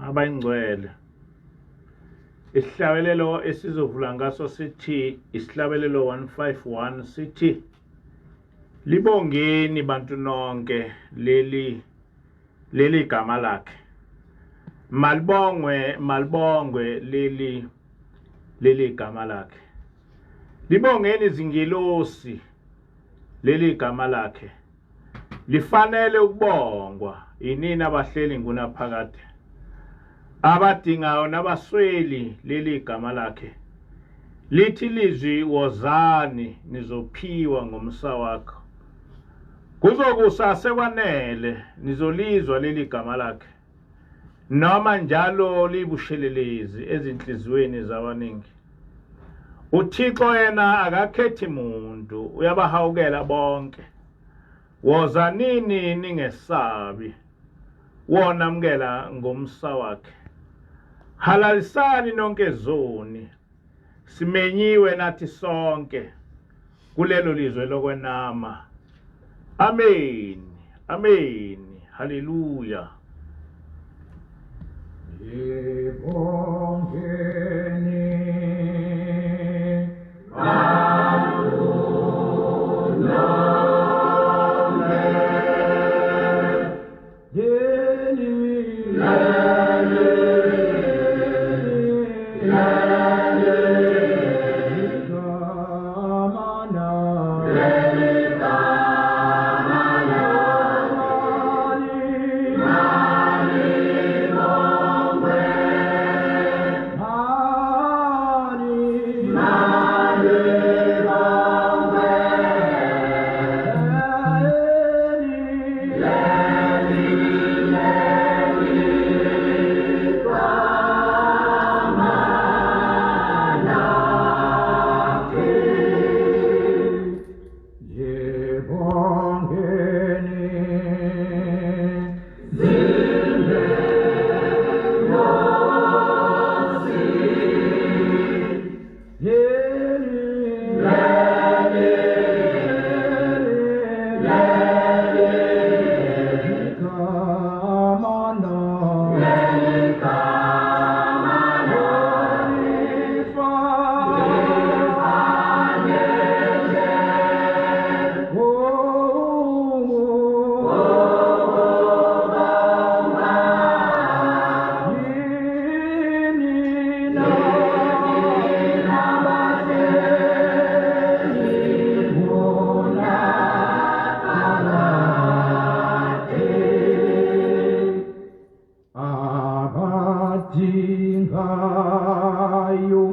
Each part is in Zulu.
abayingcwele. Isihlabelelo esizovula ngaso sithi isihlabelelo 151 sithi libongeni bantu nonke leli leli gama lakhe. Malibongwe malibongwe leli leli gama lakhe. Libongeni izingilosi leli gama lakhe. Lifanele ukubongwa yinini abahleli ngunaphakade abadingayo nabasweli leli gama lakhe lithi lizwi wozani nizophiwa ngomsa wakho kuzokusa sekwanele nizolizwa leli gama lakhe noma njalo libushelelezi ezinhliziyweni zabaningi uThixo yena akakhethi muntu uyabahawukela bonke wozanini ningesabi wonamukela ngomsa wakhe halalisani nonke zoni simenyiwe nathi sonke kulelo lizwe lokwenama amen amen haleluya Ibongeni Abadingayo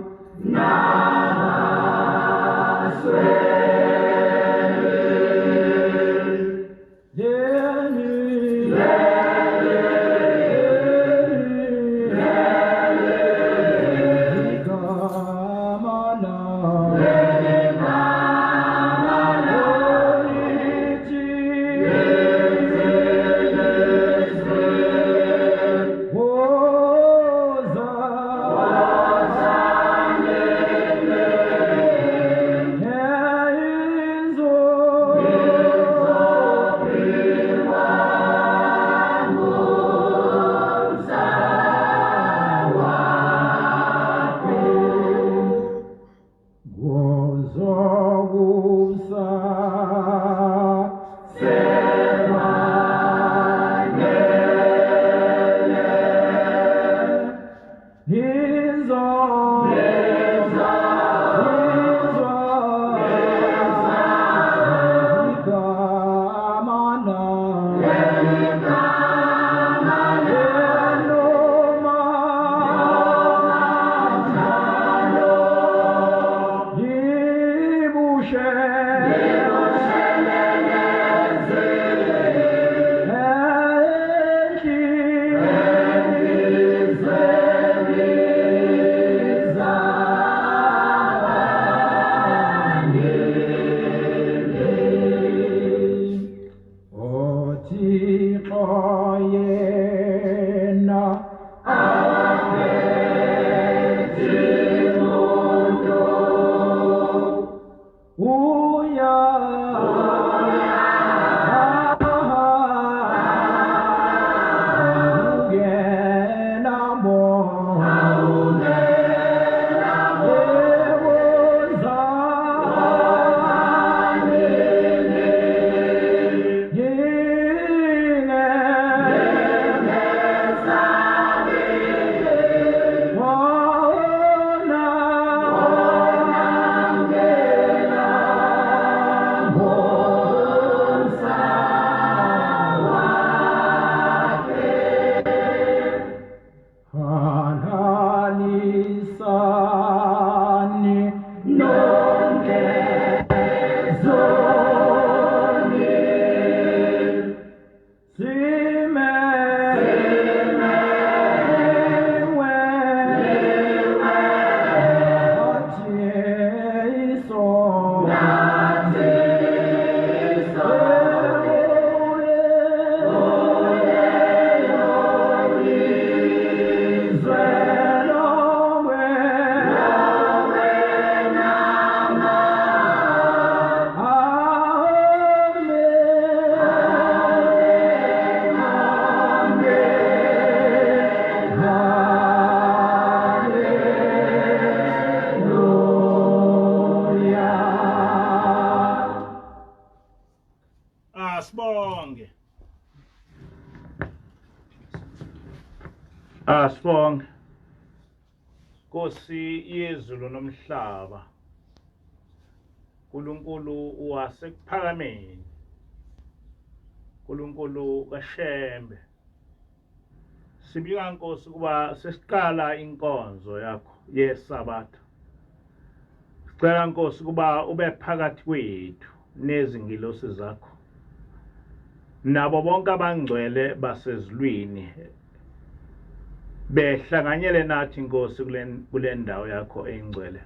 Asibonge. Nkosi yezulu nomhlaba. uNkulunkulu wasekuphakameni. uNkulunkulu kaShembe. Sibika Nkosi kuba sesiqala inkonzo yakho yeSabatha. Sicela Nkosi kuba ube phakathi kwethu nezingilosi zakho. Nabo bonke abangcwele basezulwini behlanganyele nathi Nkosi kule ndawo yakho engcwele.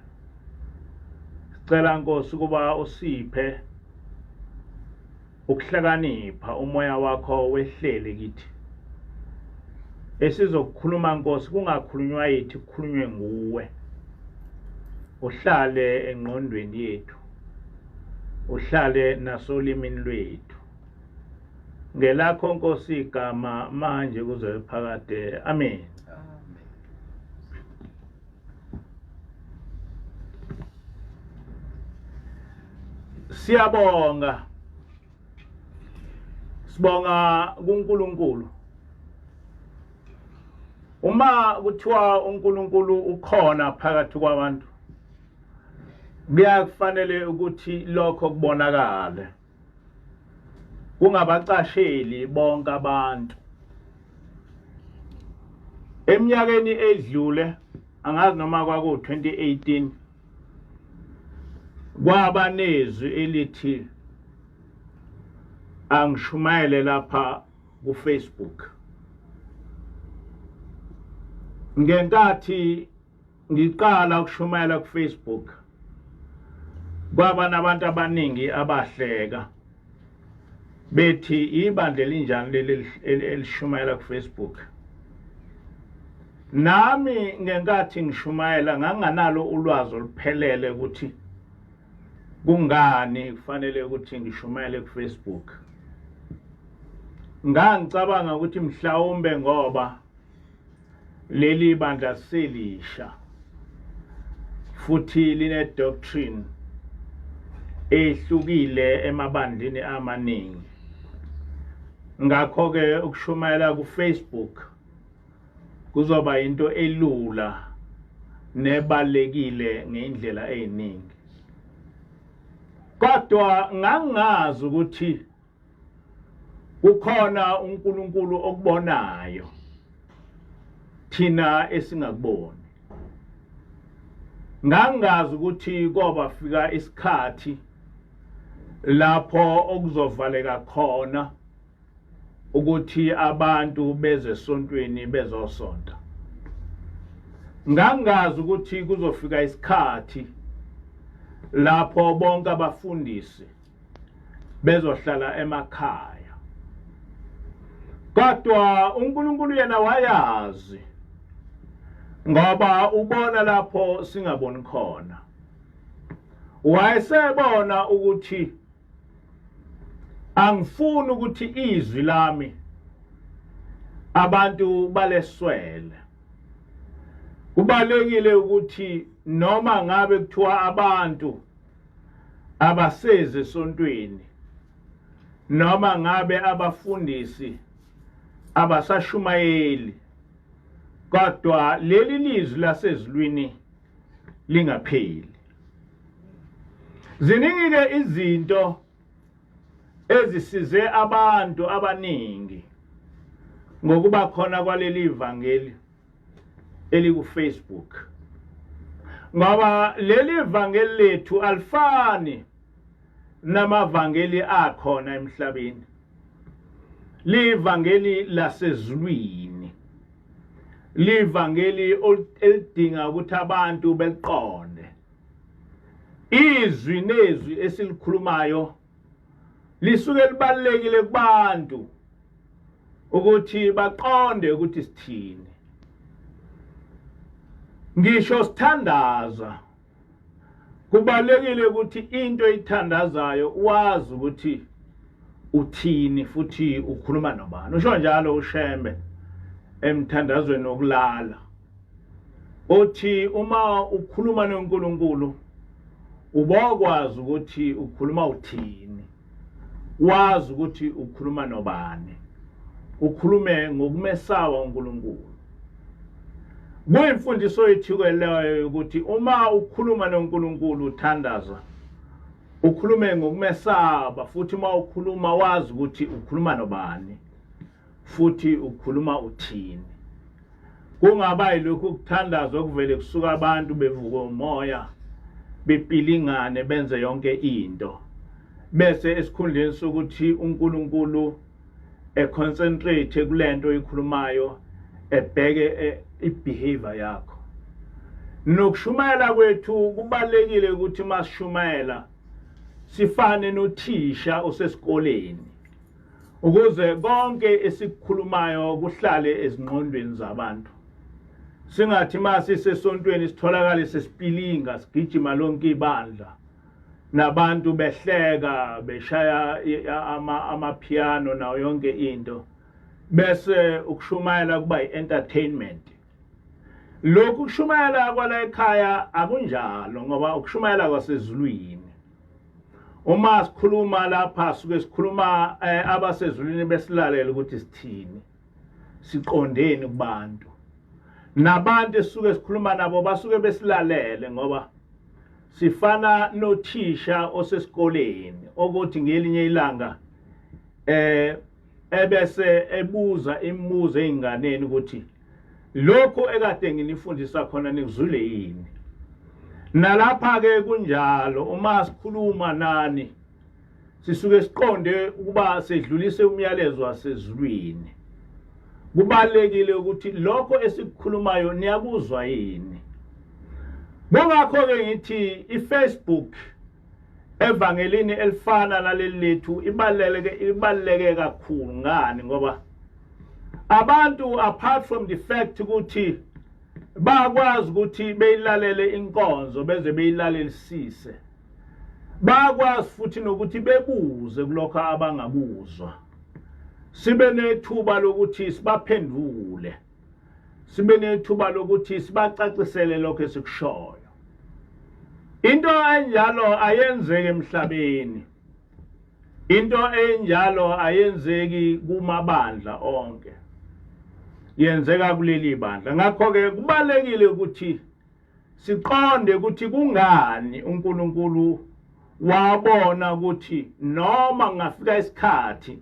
Sicela Nkosi kuba usiphe ukuhlakanipha umoya wakho wehlele kithi. Esizokukhuluma Nkosi kungakhulunywa yithi kukhulunywe nguwe. Uhlale engqondweni yethu. Uhlale nasolimini lwethu. Ngelakho Nkosi igama manje kuze phakade. Amen. Siyabonga. Sibonga kuNkulunkulu. Uma kuthiwa uNkulunkulu ukhona phakathi kwabantu kuyakufanele ukuthi lokho kubonakale. Kungabacasheli bonke abantu. Eminyakeni edlule angazi noma kwaku-2018 kwaba nezwi elithi angishumayele lapha ku-Facebook. Ngenkathi ngiqala ukushumayela ku-Facebook kwaba nabantu abaningi abahleka bethi ibandla elinjani leli elishumayela ku-Facebook. Nami ngenkathi ngishumayela nganginganalo ulwazi oluphelele ukuthi kungani kufanele ukuthi ngishumayele ku-Facebook. Ngangicabanga ukuthi mhlawumbe ngoba leli bandla selisha futhi line doctrine ehlukile emabandleni amaningi, ngakho-ke ukushumayela ku-Facebook kuzoba into elula nebalekile ngeindlela eziningi. Kodwa ngangazi ukuthi kukhona uNkulunkulu okubonayo thina esingakuboni. Ngangazi ukuthi koba fika isikhathi lapho okuzovaleka khona ukuthi abantu beze esontweni bezosonta. Ngangazi ukuthi kuzofika isikhathi lapho bonke abafundisi bezohlala emakhaya. Kodwa uNkulunkulu yena wayazi ngoba ubona lapho singaboni khona. Wayesebona ukuthi angifuni ukuthi izwi lami abantu baleswele. Kubalekile ukuthi noma ngabe kuthiwa abantu abasezi esontweni noma ngabe abafundisi abasashumayeli, kodwa leli lizwi lasezulwini lingapheli. Ziningi-ke izinto ezisize abantu abaningi ngokuba khona kwaleli vangeli eliku-Facebook, ngoba leli vangeli lethu alifani namavangeli akhona emhlabeni. Livangeli lasezulwini, livangeli elidinga ukuthi abantu beliqonde. Izwi nezwi esilikhulumayo lisuke libalulekile kubantu ukuthi baqonde ukuthi sithini. Ngisho sithandaza kubalekile ukuthi into oyithandazayo wazi ukuthi uthini futhi ukhuluma nobani. Usho njalo uShembe emthandazweni wokulala, uthi uma ukhuluma noNkulunkulu ubokwazi ukuthi ukhuluma uthini, wazi ukuthi ukhuluma nobani, ukhulume ngokumesawa uNkulunkulu. Kuyimfundiso yethu-ke leyo ukuthi uma ukhuluma noNkulunkulu uthandaza ukhulume ngokumesaba futhi uma ukhuluma wazi ukuthi ukhuluma nobani futhi ukhuluma uthini. Kungaba yilokhu kuthandaza okuvele kusuka abantu bevuke umoya bepilingane benze yonke into bese esikhundleni sokuthi uNkulunkulu econcentrate kulento oyikhulumayo ebheke e, ibehavior yakho. Nokushumayela kwethu kubalekile ukuthi masishumayela sifane nothisha osesikoleni ukuze konke esikukhulumayo kuhlale ezingqondweni zabantu. Singathi masisesontweni sitholakale sesipilinga sigijima lonke ibandla nabantu behleka beshaya amapiano nayo yonke into bese ukushumayela kuba i-entertainment. Lokhu kushumayela kwala ekhaya akunjalo ngoba ukushumayela kwasezulwini. Uma sikhuluma lapha suke sikhuluma eh, abasezulwini besilalele ukuthi sithini, siqondeni kubantu. Nabantu esisuke sikhuluma nabo basuke besilalele ngoba sifana nothisha osesikoleni okuthi ngelinye ilanga eh ebese ebuza imibuzo einganeni ukuthi lokho ekade nginifundisa khona nikuzwile yini. Nalapha ke kunjalo, uma sikhuluma nani sisuke siqonde ukuba sedlulise umyalezo wasezulwini. Kubalekile ukuthi lokho esikukhulumayo niyakuzwa yini. Kungakho ke ngithi iFacebook evangelini elifana naleli lethu ibaluleke ibaluleke kakhulu. Ngani? Ngoba abantu apart from the fact ukuthi bayakwazi ukuthi beyilalele inkonzo beze beyilalelisise, bayakwazi futhi nokuthi bebuze kulokho abangakuzwa, sibe nethuba lokuthi sibaphendule, sibe nethuba lokuthi sibacacisele lokho esikushoyo. Into enjalo ayenzeki emhlabeni, into enjalo ayenzeki kumabandla onke, yenzeka kuleli bandla. Ngakho ke kubalekile ukuthi siqonde ukuthi kungani uNkulunkulu wabona ukuthi noma kungafika isikhathi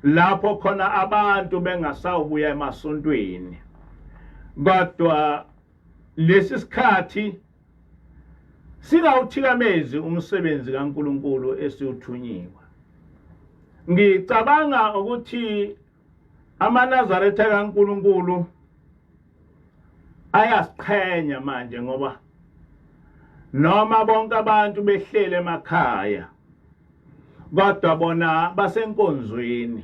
lapho khona abantu bengasawubuya emasontweni, kodwa lesi sikhathi singawuthikamezi umsebenzi kaNkulunkulu esiwuthunyiwe. Ngicabanga ukuthi amaNazaretha kaNkulunkulu ayasiqhenya manje ngoba noma bonke abantu behlele emakhaya kodwa bona basenkonzweni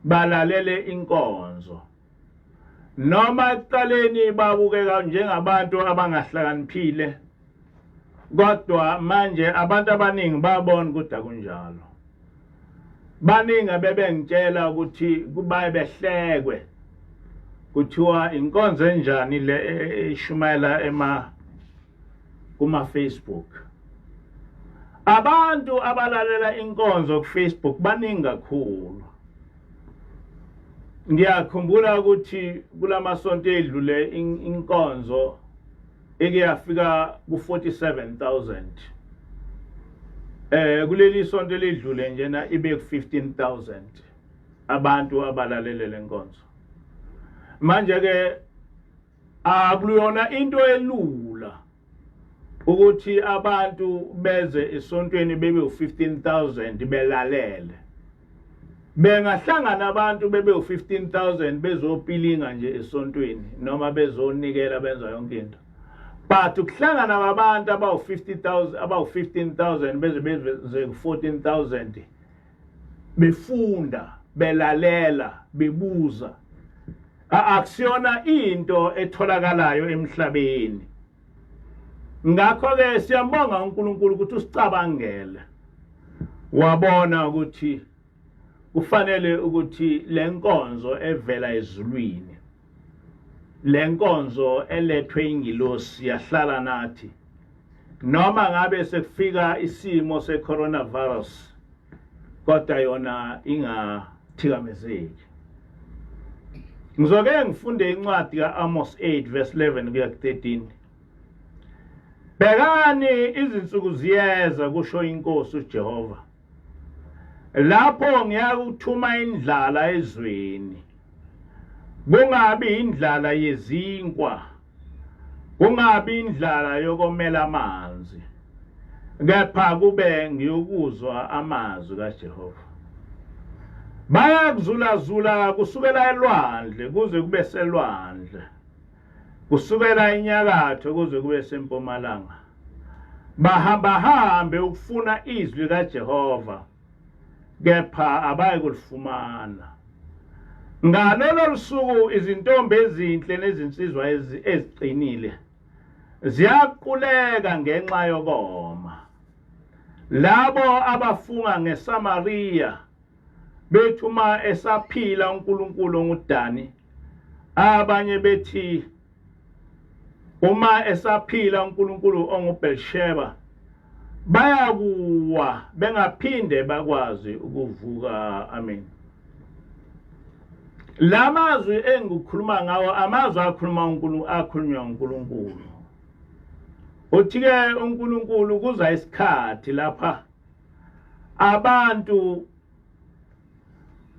balalele inkonzo. Noma ekuqaleni babukeka njengabantu abangahlakaniphile, kodwa manje abantu abaningi babona ukuthi akunjalo. Baningi abebengitshela ukuthi kubaye behlekwe kuthiwa inkonzo enjani le eshumayela ema kuma Facebook. Abantu abalalela inkonzo ku Facebook baningi kakhulu. Ngiyakhumbula ukuthi kulamasonto edlule inkonzo ike yafika ku-47,000. Kuleli sonto elidlule njena ibe ku-15,000 abantu abalalele lenkonzo. Manje ke akuyona into elula ukuthi abantu beze esontweni bebe u-15,000 belalele. Bengahlangana abantu bebe u-15,000 bezopilinga nje esontweni noma bezonikela benza yonke into, but ukuhlangana kwabantu abawu-50,000 abawu-15,000 beze beze ku-14,000 befunda belalela bebuza, akusiyona into etholakalayo emhlabeni. Ngakho ke siyambonga uNkulunkulu ukuthi usicabangele, wabona ukuthi kufanele ukuthi lenkonzo evela ezulwini, lenkonzo elethwe ingilosi yahlala nathi, noma ngabe sekufika isimo se-coronavirus kodwa yona ingathikamezeki. Ngizoke ngifunde incwadi ka-Amos 8 verse 11 kuya ku-13. Bhekani izinsuku ziyeza kusho inkosi uJehova. Lapho ngiyakuthuma indlala ezweni. Kungabi indlala yezinkwa. Kungabi indlala yokomela amanzi. Kepha kube ngiyokuzwa amazwi kaJehova. Bayakuzulazula kusukela elwandle kuze kube selwandle. Kusukela enyakatho kuze kube sempumalanga. Bahamba hambe ukufuna izwi kaJehova kepha abayi kulifumana. Ngalolo lusuku izintombi ezinhle nezinsizwa eziqinile ziyaquleka ngenxa yokoma. Labo abafunga ngeSamariya bethi uma esaphila uNkulunkulu onguDani, abanye bethi uma esaphila uNkulunkulu onguBelsheba, bayakuwa bengaphinde bakwazi ukuvuka. Amen. La mazwi engikukhuluma ngawo amazwi akhuluma uNkulunkulu, akhulunywa uNkulunkulu. Uthi-ke uNkulunkulu kuza isikhathi lapha abantu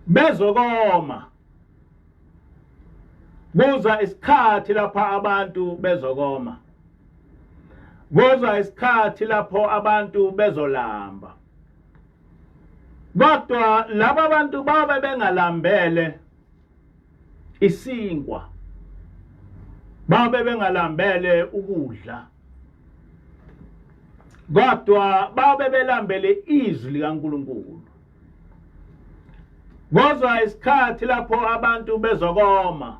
bezokoma. Kuza isikhathi lapha abantu bezokoma. Kuza isikhathi lapho abantu bezolamba. Kodwa laba bantu babe bengalambele isinkwa. Babe bengalambele ukudla. Kodwa babe belambele izwi likaNkulunkulu. Kodwa isikhathi lapho abantu bezokoma.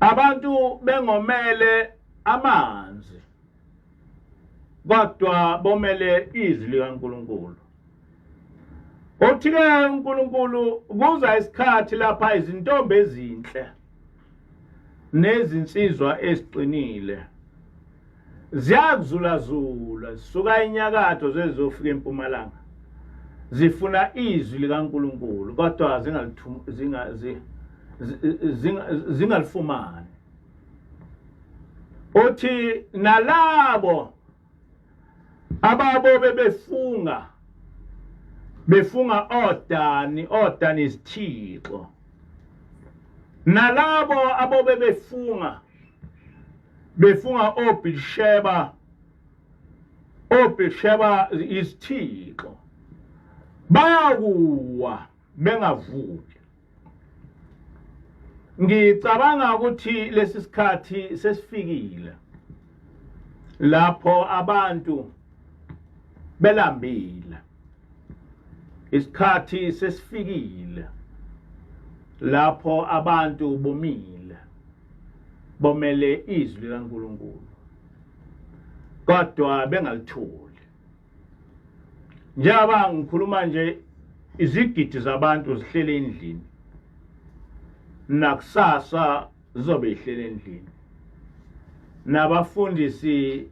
Abantu bengomele amanzi. Kodwa bomele izwi likaNkulunkulu. Uthi-ke uNkulunkulu kuza isikhathi lapha izintombi ezinhle nezinsizwa eziqinile ziyakuzulazula zisuka enyakatho zezofika empumalanga zifuna izwi likaNkulunkulu kodwa zingalifumani. Uthi nalabo ababobe befunga befunga odani odani izithixo, nalabo abobe befunga befunga oBilsheba oBilsheba izithixo bayakuwa bengavuki. Ngicabanga ukuthi lesi sikhathi sesifikile lapho abantu belambile. Isikhathi sesifikile lapho abantu bomile bomele izwi likaNkulunkulu kodwa bengalitholi. Njengoba ngikhuluma nje izigidi zabantu zihlele endlini, nakusasa zizobe ihlele endlini, nabafundisi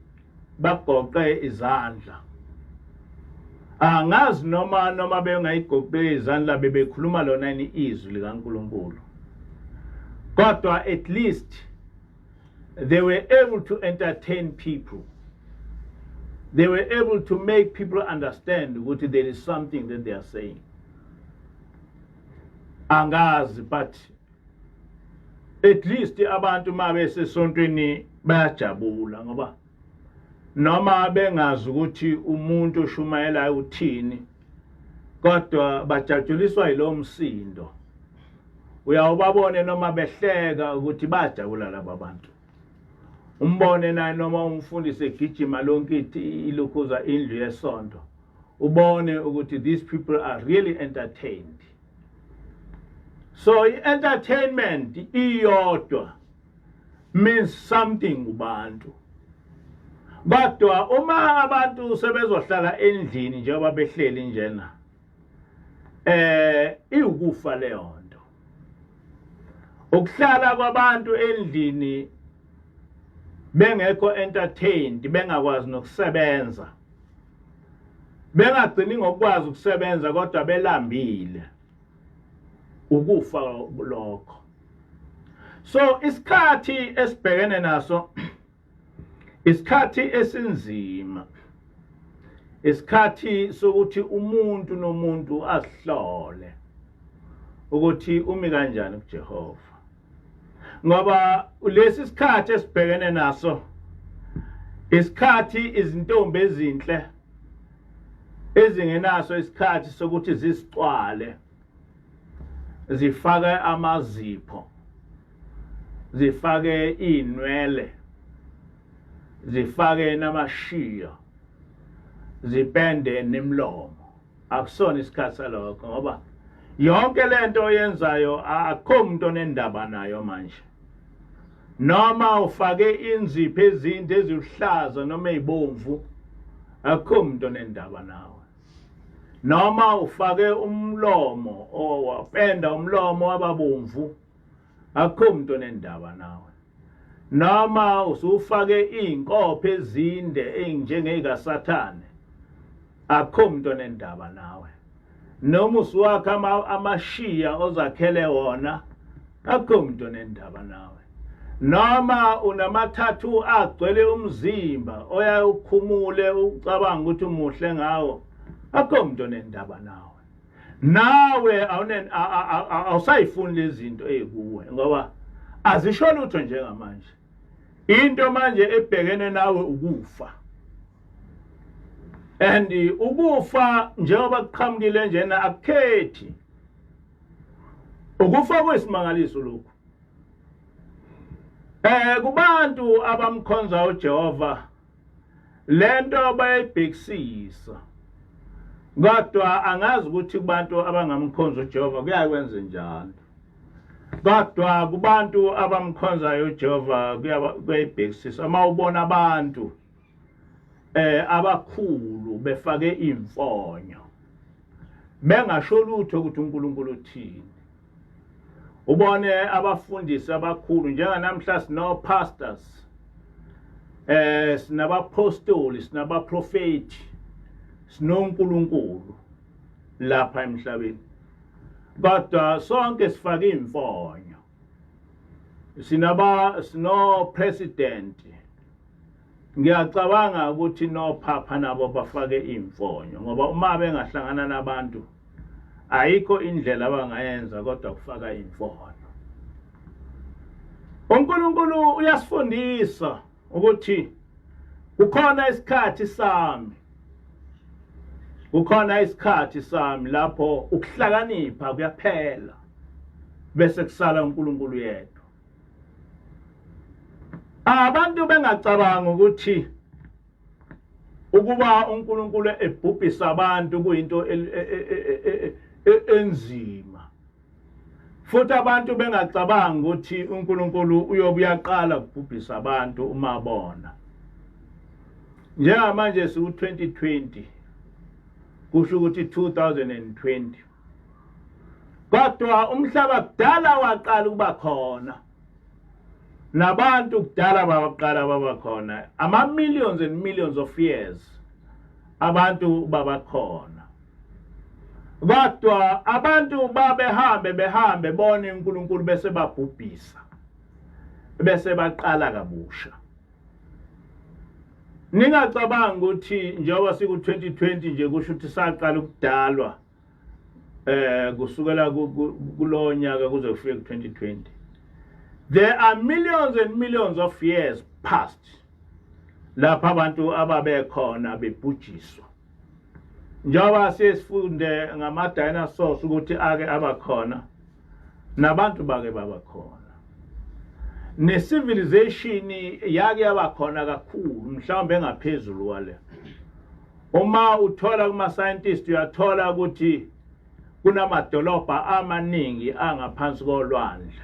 bagoqe izandla. Angazi noma bengayigoqe izandla bebekhuluma lona yini izwi likaNkulunkulu, kodwa at least they were able to entertain people. They were able to make people understand ukuthi there is something that they are saying. Angazi, but at least abantu uma besesontweni bayajabula ngoba noma bengazi ukuthi umuntu oshumayelayo uthini, kodwa bajatshuliswa yilowo msindo. Uyawubabone noma behleka ukuthi bajabula laba bantu. Umbone naye noma umfundisi egijima lonke ilokhuza indlu yesonto, ubone ukuthi these people are really entertained. So i-entertainment iyodwa means something kubantu. Kodwa uma abantu sebezohlala endlini njengoba behleli njena, iwukufa leyo nto. Ukuhlala kwabantu endlini bengekho entertained, bengakwazi nokusebenza, bengagcini ngokwazi ukusebenza kodwa belambile, ukufa lokho. So isikhathi esibhekene naso isikhathi esinzima, isikhathi sokuthi umuntu nomuntu azihlole ukuthi umi kanjani kuJehova, ngoba lesi sikhathi esibhekene naso isikhathi izintombi ezinhle ezingenaso isikhathi sokuthi zisicwale, zifake amazipho, zifake inwele, zifake namashiya, zipende nemlomo. Akusona isikhathi salokho, ngoba yonke lento oyenzayo akukho umuntu onendaba nayo manje. Noma ufake inzipho ezinde eziluhlaza noma ezibomvu, akukho umuntu onendaba nawe. Noma ufake umlomo owapenda umlomo wababomvu, akukho umuntu onendaba nawe. Noma usufake izinkophe ezinde ezinjengezikaSathane, akukho umuntu onendaba nawe. Noma usuwakha amashiya ozakhele wona, akukho umuntu onendaba nawe. Noma unamathathu agcwele umzimba oyaye ukhumule ucabanga ukuthi umuhle ngawo, akukho umuntu onendaba nawe. Nawe awusayifuni lezi zinto ezikuwe, ngoba azisho lutho njengamanje. Into manje ebhekene nawe ukufa, and ukufa njengoba kuqhamukile njena akukhethi. Ukufa kuyisimangaliso lokhu kubantu abamkhonza uJehova, lento bayayibhekisisa, kodwa angazi ukuthi kubantu abangamkhonza uJehova kuyakwenze njani. Kodwa kubantu abamkhonzayo uJehova kuyayibhekisisa. Uma ubona abantu abakhulu befake imfonyo bengasho lutho ukuthi uNkulunkulu uthini, ubone abafundisi abakhulu njenganamhla sino pastors, sinabapostoli, sinabaprofeti, sinoNkulunkulu lapha emhlabeni, kodwa sonke sifake imfonyo. Sinaba sino president, ngiyacabanga ukuthi nophapha nabo bafake imfonyo, ngoba uma bengahlangana nabantu ayikho indlela abangayenza kodwa kufaka imfonyo. uNkulunkulu uyasifundisa ukuthi kukhona isikhathi sami, kukhona isikhathi sami lapho ukuhlakanipha kuyaphela bese kusala uNkulunkulu yedwa. Abantu bengacabanga ukuthi ukuba uNkulunkulu ebhubhisa abantu kuyinto enzima, futhi abantu bengacabanga ukuthi uNkulunkulu uyobe uyaqala ukubhubhisa abantu uma bona. Njengamanje siku 2020, kusho ukuthi 2020, kodwa umhlaba kudala waqala ukuba khona, nabantu kudala baqala baba khona, ama millions and millions of years abantu babakhona, kodwa abantu babehambe behambe bone uNkulunkulu bese babhubhisa, bese baqala kabusha. Ningacabanga ukuthi njengoba siku 2020 nje kusho ukuthi saqala ukudalwa kusukela kulo nyaka kuze kufike ku 2020. There are millions and millions of years past lapha abantu ababekhona bebhujiswa, njengoba sesifunde ngama dinosaurs ukuthi ake abakhona, nabantu bake baba khona, ne-civilization yake yaba khona kakhulu, mhlawumbe engaphezulu kwale. Uma uthola kuma-scientist uyathola ukuthi kunamadolobha amaningi angaphansi kolwandle,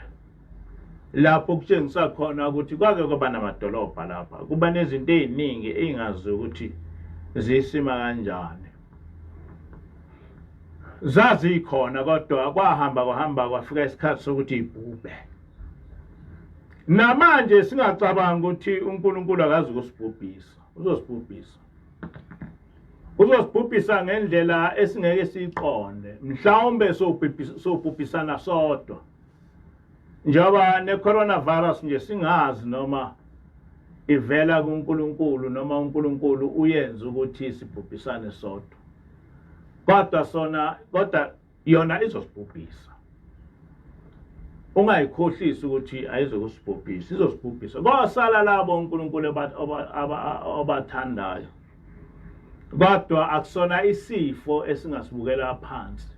lapho kutshengisa khona ukuthi kwake kwaba namadolobha lapha, kuba nezinto ey'ningi ey'ngazi ukuthi zisima kanjani, zazikhona, kodwa kwahamba kwahamba kwafika isikhathi sokuthi ibhubhe. Namanje singacabanga ukuthi uNkulunkulu akazi ukusibhubhisa, uzosibhubhisa, uzosibhubhisa ngendlela esingeke siyiqonde, mhlawumbe sobhubhisana sodwa. Njengoba ne-coronavirus nje singazi noma ivela kuNkulunkulu noma uNkulunkulu uyenza ukuthi sibhubhisane sodwa, kodwa sona kodwa yona izosibhubhisa. Ungayikhohlisi ukuthi ayizokusibhubhisa, izosibhubhisa. Kosala labo uNkulunkulu obathandayo, kodwa akusona isifo esingasibukela phansi,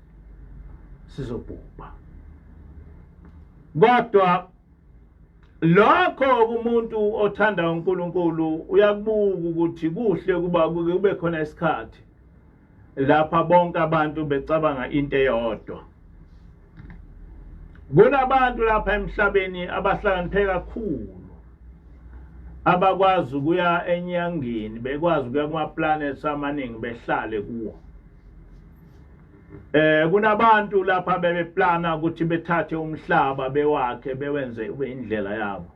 sizobhubha. Kodwa lokho kumuntu othanda uNkulunkulu uyakubuka ukuthi kuhle kuba kube khona isikhathi lapha bonke abantu becabanga into eyodwa. Kunabantu lapha emhlabeni abahlakaniphe kakhulu, abakwazi ukuya enyangeni, bekwazi ukuya kuma-planets amaningi behlale kuwo. Kunabantu lapha bebeplana ukuthi bethathe umhlaba bewakhe bewenze ube indlela yabo.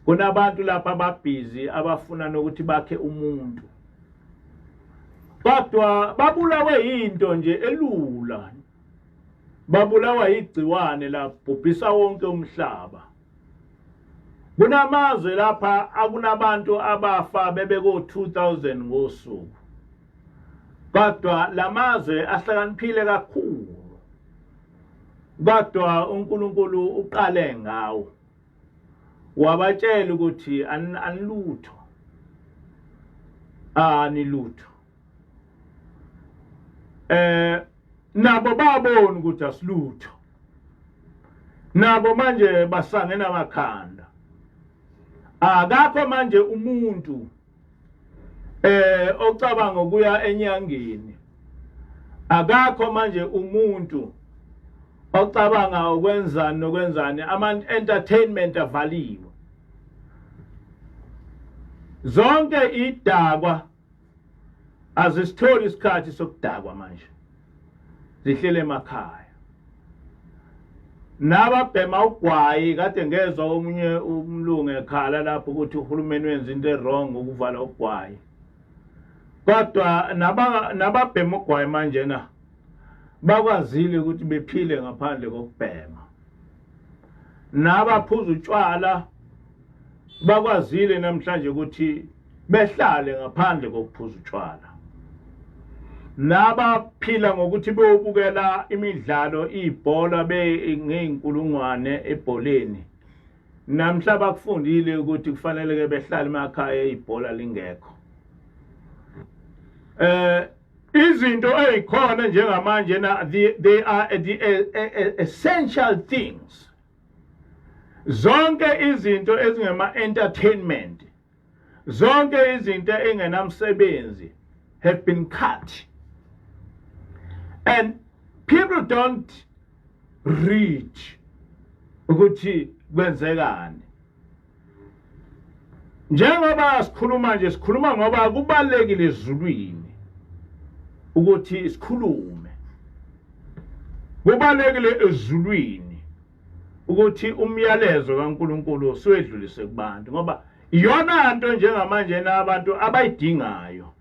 Kunabantu lapha ababhizi abafuna nokuthi bakhe umuntu, kodwa babulawe yinto nje elula, babulawa igciwane labhubhisa wonke umhlaba. Kunamazwe lapha akunabantu abafa bebeko 2000 ngosuku, kodwa lamazwe ahlakaniphile kakhulu, kodwa uNkulunkulu uqale ngawo wabatshela ukuthi anilutho, anilutho. Nabo babona ukuthi asilutho, nabo manje basangena amakhanda. Akakho manje umuntu ocabanga ukuya enyangeni, akakho manje umuntu ocabanga ukwenzani nokwenzani. Ama entertainment avaliwe, zonke idakwa azisitholi isikhathi sokudakwa manje, zihlele emakhaya. Nababhema ugwayi, kade ngezwa omunye umlungu ekhala lapho ukuthi uhulumeni wenza into e-wrong ukuvala ugwayi, kodwa nababhema ugwayi manje na bakwazile ukuthi bephile ngaphandle kokubhema. Nabaphuza utshwala bakwazile namhlanje ukuthi behlale ngaphandle kokuphuza utshwala. Nabaphila ngokuthi beyobukela imidlalo ibhola bengeyinkulungwane ebholeni, namhla bakufundile ukuthi kufanele ke behlale emakhaya ibhola lingekho. Izinto ezikhona njengamanje na they are the essential things. Zonke izinto ezingema entertainment, zonke izinto engenamsebenzi have been cut, and people don't read ukuthi kwenzekani. Njengoba sikhuluma nje, sikhuluma ngoba kubalekile ezulwini ukuthi sikhulume, kubalekile ezulwini ukuthi umyalezo kaNkuluNkulu siwedlulise kubantu, ngoba iyona nto njengamanje nabantu abayidingayo.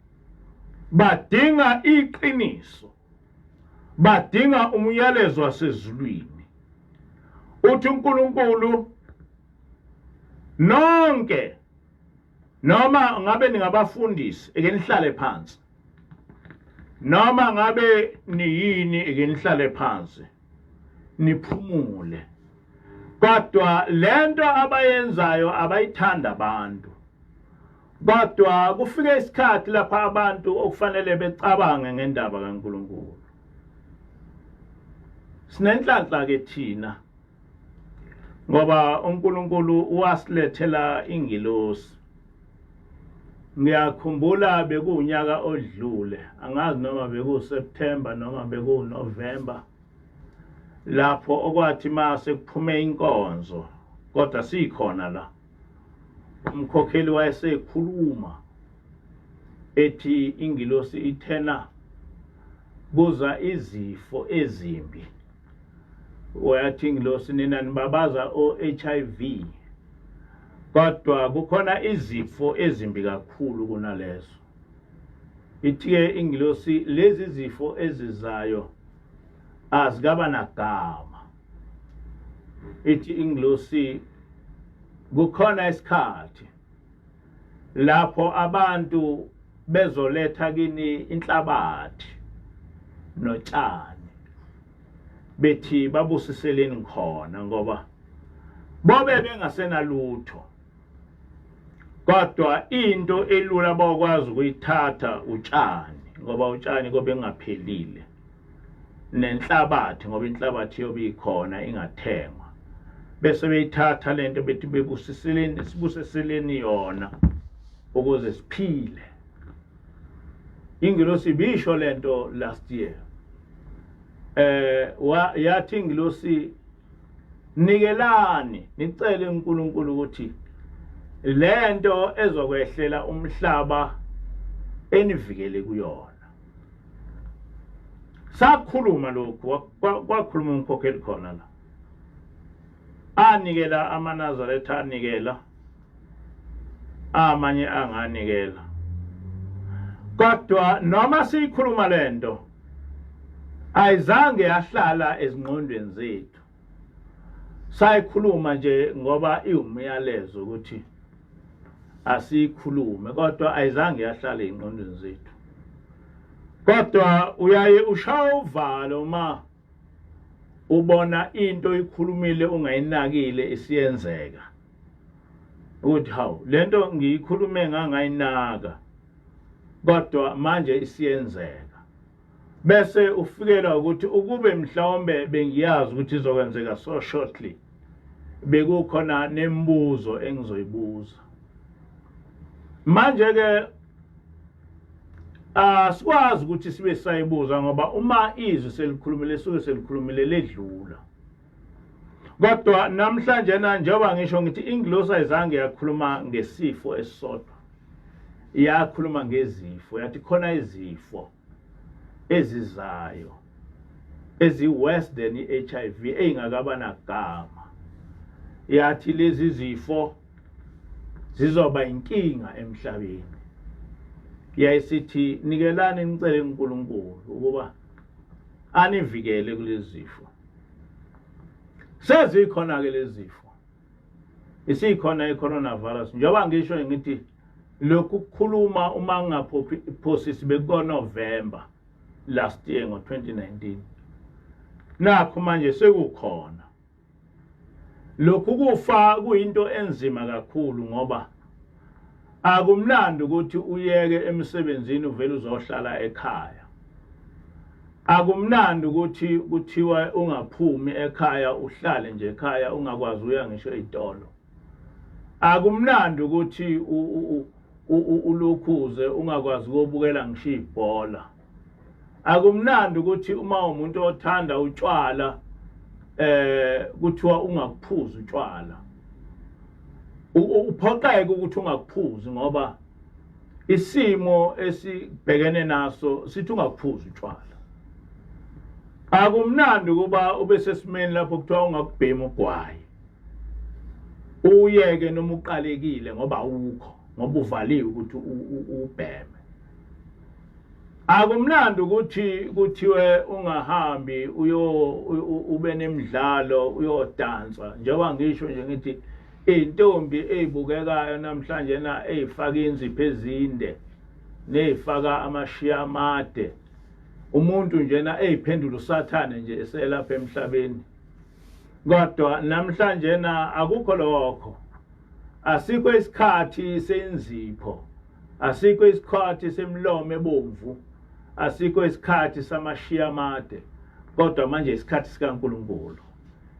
Badinga iqiniso, badinga umyalezo wasezulwini. Uthi uNkulunkulu, nonke noma ngabe ningabafundisi, eke nihlale phansi, noma ngabe niyini, eke nihlale phansi niphumule. Kodwa lento abayenzayo abayithanda abantu, kodwa kufike isikhathi lapha abantu okufanele becabange ngendaba kaNkuluNkulu. Sinenhlanhla ke thina ngoba uNkulunkulu wasilethela ingilosi. Ngiyakhumbula bekuwunyaka odlule, angazi noma bekuSeptember noma bekuNovember, lapho okwathi mase kuphume inkonzo kodwa sikhona la, umkhokheli wayesekhuluma ethi ingilosi ithena kuza izifo ezimbi. Wayathi ingilosi, nina nibabaza o-HIV, kodwa kukhona izifo ezimbi kakhulu kunalezo. Ithi-ke ingilosi, lezi zifo ezizayo azikaba nagama. Ithi ingilosi kukhona isikhathi lapho abantu bezoletha kini inhlabathi notshani bethi babusiseleni khona ngoba bobe bengasenalutho, kodwa into elula bawukwazi ukuyithatha utshani, ngoba utshani kobe kungaphelile, nenhlabathi ngoba inhlabathi yobe ikhona ingathengwa, bese beyithatha lento bethi bebusiseleni, sibusiseleni yona ukuze siphile. Ingilosi ibisho lento last year, yathi ingilosi nikelani nicele uNkulunkulu ukuthi lento ezokwehlela umhlaba enivikele kuyona. Sakhuluma lokhu, kwakhuluma umkhokheli khona la, anikela amaNazaretha, anikela amanye anganikela, kodwa noma siyikhuluma lento ayizange yahlala ezingqondweni zethu. Sayikhuluma nje ngoba iwumyalezo ukuthi asiyikhulume, kodwa ayizange yahlala ezingqondweni zethu. Kodwa uyaye ushaya uvalo uma ubona into ikhulumile ungayinakile isiyenzeka, ukuthi hawu, lento ngiyikhulume ngangayinaka, kodwa manje isiyenzeka. Bese ufikelwa ukuthi ukube mhlawumbe bengiyazi ukuthi izokwenzeka so shortly, bekukhona nemibuzo engizoyibuza. Manje ke asikwazi ukuthi sibe sayibuza, ngoba uma izwi selikhulumile suke selikhulumile ledlula. Kodwa namhlanje na, njengoba ngisho ngithi ingilosi ayizange yakhuluma ngesifo esisodwa, yakhuluma ngezifo, yathi khona izifo ezizayo ezi-worse than i-HIV ey'ngakaba nagama. Yathi lezi zifo zizoba inkinga emhlabeni. Yayisithi nikelani nicele uNkulunkulu ukuba anivikele kulezi zifo. Sezikhona-ke lezi zifo, isikhona i-coronavirus. Njengoba ngisho ngithi lokhu kukhuluma uma ngingaphosisi bekukoNovember last year ngo-2019, nakho manje sekukhona lokhu kufa. Kuyinto enzima kakhulu ngoba akumnandi ukuthi uyeke emsebenzini uvele uzohlala ekhaya. Akumnandi ukuthi kuthiwa ungaphumi ekhaya, uhlale nje ekhaya, ungakwazi uya ngisho ezitolo. Akumnandi ukuthi ulokhuze ungakwazi ukubukela ngisho ibhola. Akumnandi ukuthi uma umuntu othanda utshwala kuthiwa ungakuphuzi utshwala, uphoqeke ukuthi ungakuphuzi ngoba isimo esibhekene naso sithi ungakuphuzi utshwala. Akumnandi ukuba ube sesimeni lapho kuthiwa ungakubhemi ugwayi, uyeke noma uqalekile ngoba awukho, ngoba uvaliwe ukuthi ubheme. Akumnandi ukuthi kuthiwe ungahambi uyo ube nemidlalo, uyodansa. Njengoba ngisho nje ngithi iy'ntombi ey'bukekayo namhlanje na, ey'faka inzipho ezinde ney'faka amashiya amade, umuntu njena ey'phendula usathane nje eselapha emhlabeni. Kodwa namhlanje na akukho lokho, asikho isikhathi senzipho, asikho isikhathi semlomo ebomvu, asikho isikhathi samashiya amade, kodwa manje isikhathi sikaNkulunkulu,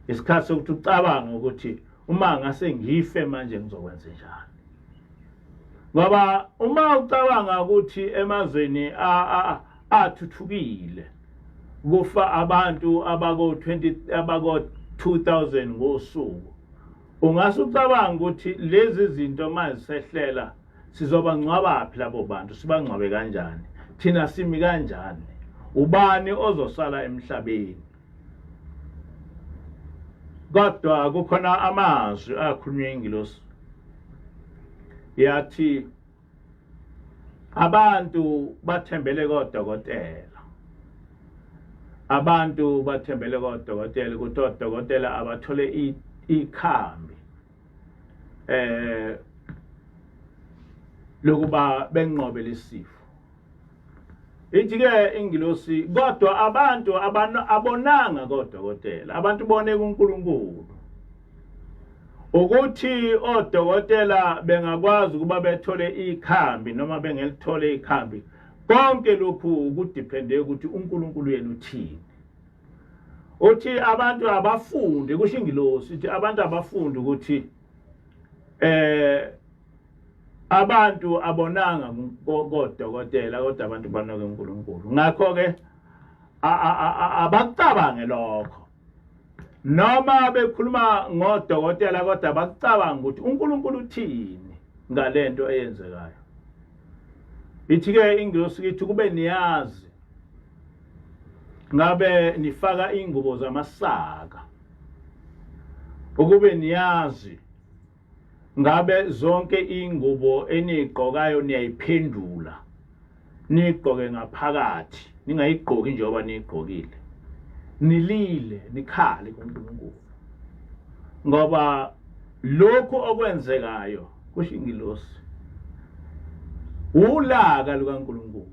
isikhathi sokuthi ucabange ukuthi uma ngase ngife manje ngizokwenza njani. Ngoba uma ucabanga ukuthi emazweni athuthukile kufa abantu abako 20 abako 2000 ngosuku, ungase ucabanga ukuthi lezi zinto mazisehlela sizobangcwabaphi labo bantu, sibangcwabe kanjani, thina simi kanjani, ubani ozosala emhlabeni? Kodwa kukhona amazwi akhulunywe ingilosi, yathi abantu bathembele kodokotela, Abantu bathembele kodokotela ukuthi odokotela abathole ikhambi lokuba benqobe lesifo. Ithi ke ingilosi kodwa abantu abonanga kodokotela, abantu bone kuNkulunkulu. Ukuthi odokotela bengakwazi ukuba bethole ikhambi noma bengelithole ikhambi, konke lokhu kudiphende ukuthi uNkulunkulu yena uthini. Uthi abantu abafunde, kusho ingilosi, ithi abantu abafunde ukuthi abantu abonanga kodokotela kodwa abantu banoke uNkulunkulu. Ngakho ke abakucabange lokho. Noma bekhuluma ngodokotela kodwa bakucabanga ukuthi uNkulunkulu uthini ngalento eyenzekayo. Ithi ke ingilosi kithi kube niyazi ngabe nifaka ingubo zamasaka, ukube niyazi ngabe zonke ingubo eniyigqokayo niyayiphendula niyigqoke ngaphakathi, ningayigqoki njengoba niyigqokile, nilile nikhale kuNkulunkulu, ngoba lokhu okwenzekayo kusho ingilosi ulaka lukaNkulunkulu.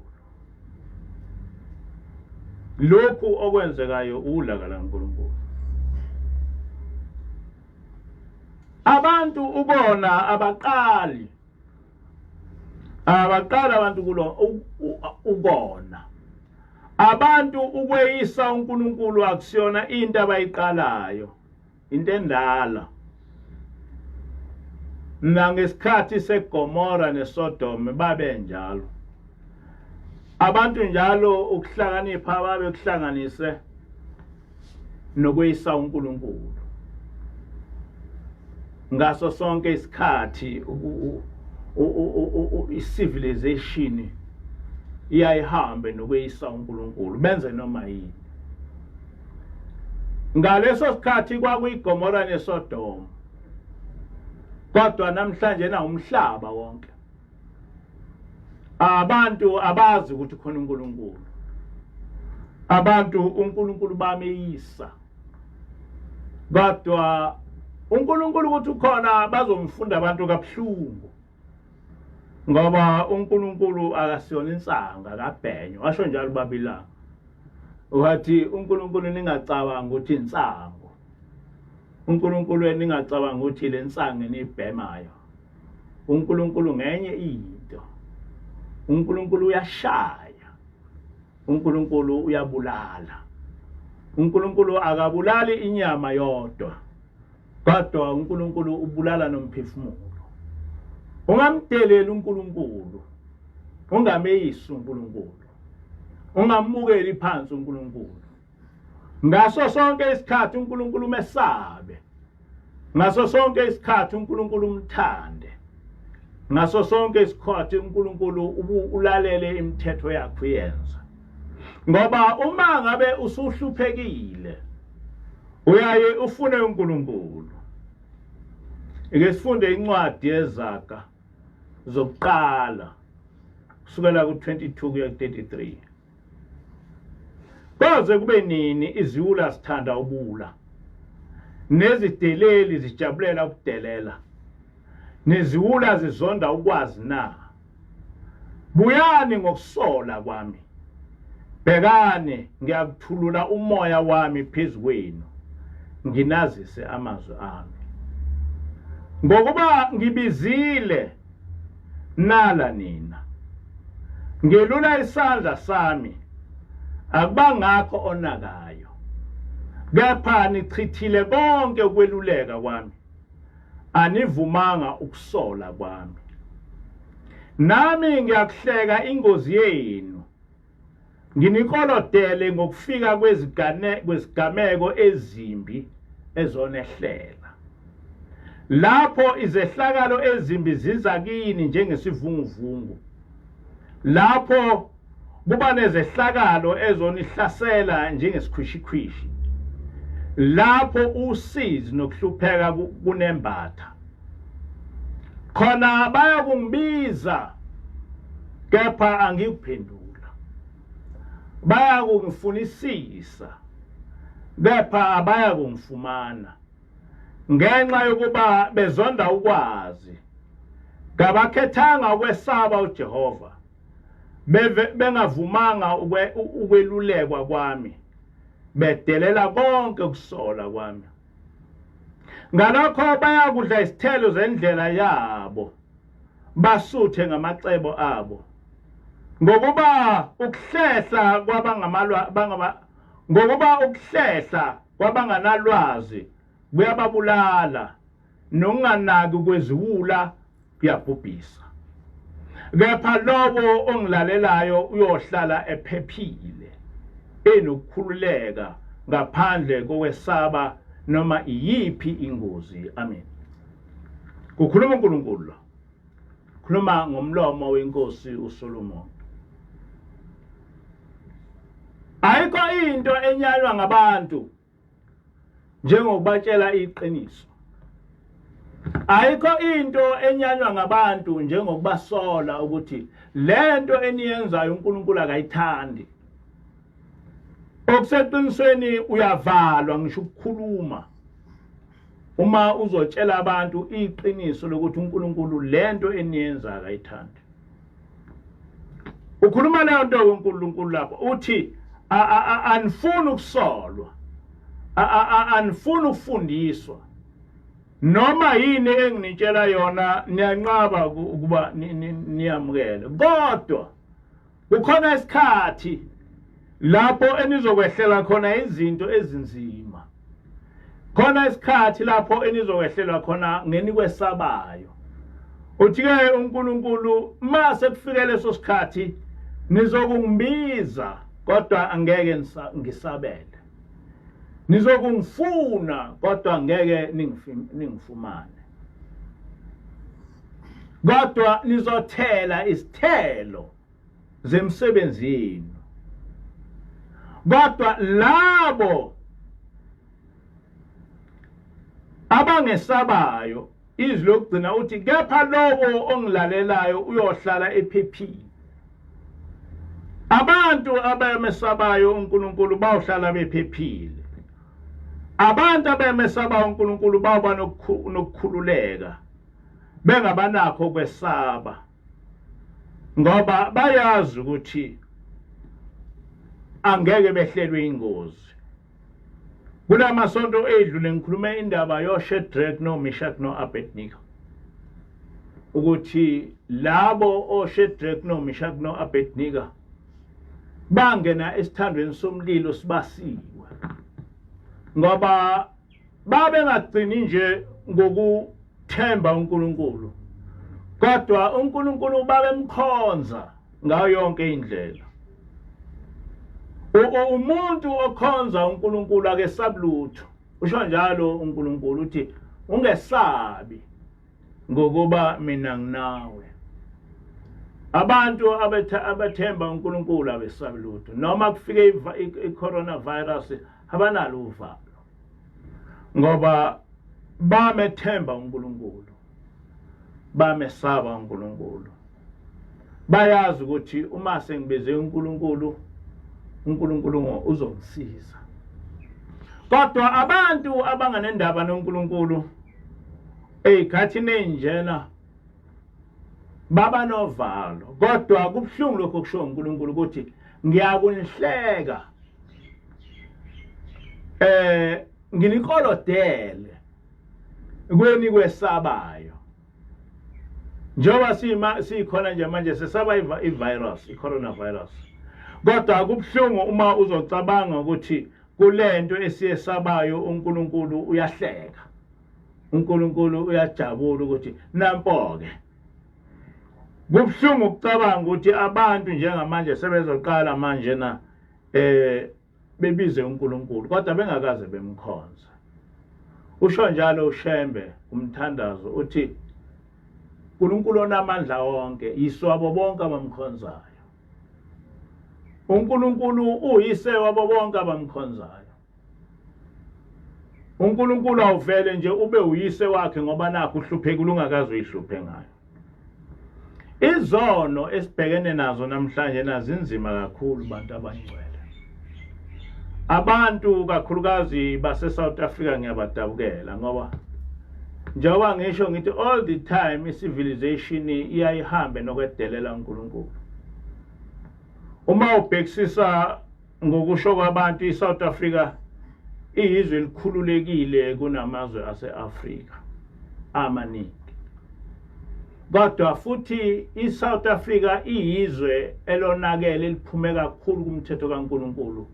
Lokhu okwenzekayo ulaka lukaNkulunkulu. Abantu ukona abaqali, abaqali abantu kulo ukona. Abantu ukweyisa uNkulunkulu akusiyona into abayiqalayo, into endala. Nangesikhathi seGomora neSodom babenjalo. Abantu njalo ukuhlakanipha babekuhlanganise nokweyisa uNkulunkulu. Ngaso sonke isikhathi i-civilization iyayihambe nokweyisa uNkulunkulu, benze noma yini. Ngaleso sikhathi kwakuyiGomora neSodom, kodwa namhlanje na umhlaba wonke abantu abazi ukuthi khona uNkulunkulu. Abantu uNkulunkulu bameyisa, kodwa uNkulunkulu ukuthi ukhona bazomfunda abantu kabuhlungu, ngoba uNkulunkulu akasiyona insanga akabhenywa. Washo njalo uBabilanga, wathi uNkulunkulu ningacabanga ukuthi insango, uNkulunkulu ningacabanga ukuthi le nsango enibhemayo. uNkulunkulu ngenye into, uNkulunkulu uyashaya, uNkulunkulu uyabulala. uNkulunkulu akabulali inyama yodwa, kodwa uNkulunkulu ubulala nomphefumulo. Ungamdeleli uNkulunkulu, ungameyisi uNkulunkulu, ungamukeli phansi uNkulunkulu. Ngaso sonke isikhathi uNkulunkulu umesabe, ngaso sonke isikhathi uNkulunkulu umthande, ngaso sonke isikhathi uNkulunkulu ulalele imithetho yakhe uyenza. Ngoba uma ngabe usuhluphekile uyaye ufune uNkulunkulu. Ike sifunde incwadi yeZaga zokuqala kusukela ku-22 kuya ku-33. Koze kube nini iziwula zithanda ubuwula, nezideleli zijabulela ukudelela, neziwula zizonda ukwazi na? Buyani ngokusola kwami, bhekani ngiyakuthulula umoya wami phezu kwenu, nginazise amazwi ami. Ngokuba ngibizile nala nina, ngelula isandla sami, akubangakho onakayo, kepha nichithile konke ukweluleka kwami, anivumanga ukusola kwami. Nami ngiyakuhleka ingozi yenu, nginikolodele ngokufika kwezigameko ezimbi ezonehlela. Lapho izehlakalo ezimbi ziza kini njengesivunguvungu, lapho kuba nezehlakalo ezonihlasela njengesikhwishikhwishi, lapho usizi nokuhlupheka kunembatha khona, bayakungibiza kepha angikuphendula. Bayakungifunisisa kepha abayakungifumana ngenxa yokuba bezonda ukwazi. Kabakhethanga ukwesaba uJehova, bengavumanga ukwelulekwa kwami, bedelela konke ukusola kwami. Ngalokho bayakudla isithelo zendlela yabo, basuthe ngamacebo abo. Ngokuba ukuhlehla kwabangamalwa bangaba ngokuba ukuhlehla kwabanganalwazi kuyababulala, nokunganaki kweziwula kuyabhubhisa. Kepha lowo ongilalelayo uyohlala ephephile, enokukhululeka ngaphandle kokwesaba noma iyiphi ingozi. Amen. Kukhuluma uNkulunkulu lo. Khuluma ngomlomo wenkosi uSolomon. Ayikho into enyanywa ngabantu njengokubatshela iqiniso. Ayikho into enyanywa ngabantu njengokubasola ukuthi lento eniyenzayo uNkulunkulu akayithandi. Okuseqinisweni uyavalwa ngisho ukukhuluma. Uma uzotshela abantu iqiniso lokuthi uNkulunkulu lento eniyenza akayithandi. Ukhuluma leyo nto uNkulunkulu lapho uthi anifuni ukusolwa, anifuni ukufundiswa, noma yini enginitshela yona niyanqaba ukuba niyamukele. Kodwa kukhona isikhathi lapho enizokwehlela khona izinto ezinzima, khona isikhathi lapho enizokwehlelwa khona ngenikwesabayo. Uthi-ke uNkulunkulu, mase kufike leso sikhathi nizokungibiza kodwa angeke ngisabele, nizokungifuna kodwa ngeke ningifumane, kodwa nizothela isithelo zemsebenzi yenu. Kodwa labo abangesabayo, izwi lokugcina uthi, kepha lowo ongilalelayo uyohlala ephephile. Abantu abamesabayo uNkulunkulu bawuhlala bephephile. Abantu abamesabayo uNkulunkulu bawuba nokukhululeka, bengabanakho ukwesaba, ngoba bayazi ukuthi angeke behlelwe ingozi. Kulamasonto edlule ngikhulume indaba yoShadrach noMeshach noAbednego, ukuthi labo oShadrach noMeshach noAbednego bangena esithandweni somlilo sibasiwe, ngoba babengagcini nje ngokuthemba uNkulunkulu, kodwa uNkulunkulu babemkhonza ngayo yonke indlela. Umuntu okhonza uNkulunkulu akesabi lutho. Usho njalo uNkulunkulu uthi ungesabi ngokuba mina nginawe. Abantu abathemba uNkulunkulu abesabi lutho. Noma kufike i-coronavirus abanalo uvalo, ngoba bamethemba uNkulunkulu, bamesaba uNkulunkulu. Bayazi ukuthi uma sengibize uNkulunkulu, uNkulunkulu uzongisiza. Kodwa abantu abanganendaba noNkulunkulu ey'khathini ey'njena baba novalo. Kodwa kubuhlungu lokho kusho uNkulunkulu ukuthi ngiyakunihleka, nginikolodele kweni kwesabayo. Njengoba sima sikhona nje manje sesaba i-virus, i-coronavirus. Kodwa kubuhlungu uma uzocabanga ukuthi kulento esiyesabayo uNkulunkulu uyahleka, uNkulunkulu uyajabula ukuthi nampo-ke. Kubuhlungu ukucabanga ukuthi abantu njengamanje sebezoqala manje na bebize uNkulunkulu kodwa bengakaze bemkhonze. Usho njalo uShembe umthandazo uthi uNkulunkulu onamandla wonke yiswabo bonke abamkhonzayo. uNkulunkulu uyise wabo bonke abamkhonzayo. uNkulunkulu awuvele nje ube uyise wakhe ngoba nakho uhluphekile ungakaze uyihluphe ngayo. Izono esibhekene nazo namhlanje nazinzima kakhulu bantu abangcwele. Abantu kakhulukazi base South Africa ngiyabadabukela ngoba njengoba ngisho ngithi all the time i-civilization iyayihambe nokwedelela uNkulunkulu. Uma ubhekisisa ngokusho kwabantu i-South Africa iyizwe elikhululekile kunamazwe ase-Afrika amaningi. Kodwa futhi iSouth Africa iyizwe elonakele eliphume kakhulu kumthetho kaNkulunkulu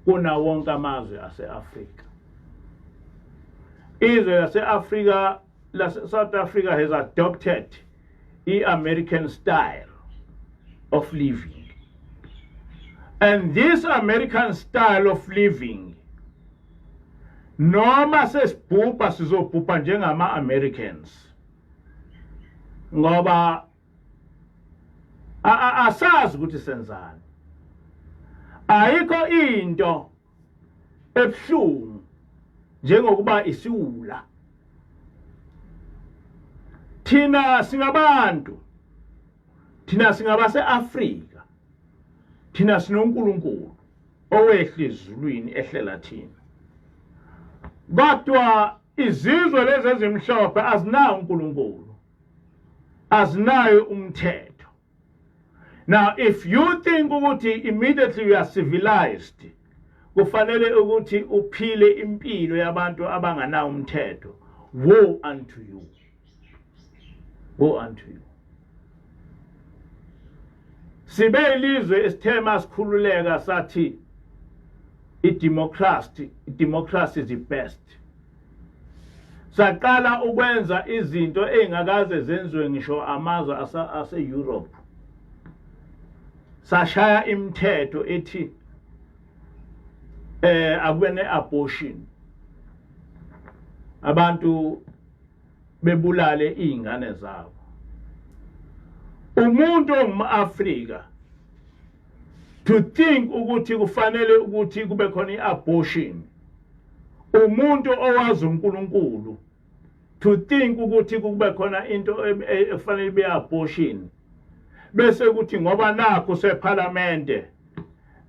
kunawo wonke amazwe ase-Afrika. Izwe lase-Afrika lase-South Africa has adopted i-American style of living. And this American style of living noma sesibhubha sizobhubha njengama-Americans ngoba asazi ukuthi senzani. Ayikho into ebuhlungu njengokuba isiwula. Thina singabantu, thina singabase-Afrika, thina sinoNkulunkulu owehla ezulwini ehlela thina. Kodwa izizwe lezi ezimhlophe azinawo uNkulunkulu, azinayo umthetho. Now if you think ukuthi immediately you are civilized kufanele ukuthi uphile impilo yabantu abanganawo umthetho, woe unto you, woe unto you. Sibe ilizwe esithema sikhululeka sathi i-democracy, i-democracy is the best. Saqala ukwenza izinto ezingakaze zenziwe ngisho amazwe ase-Europe. Sashaya imithetho ethi akube ne-abortion, abantu bebulale izingane zabo. Umuntu ongumAfrika to think ukuthi kufanele ukuthi kube khona i-abortion, umuntu owazi uNkulunkulu to think ukuthi kube khona into efanele ibe abortion, bese kuthi ngoba nakho seParliament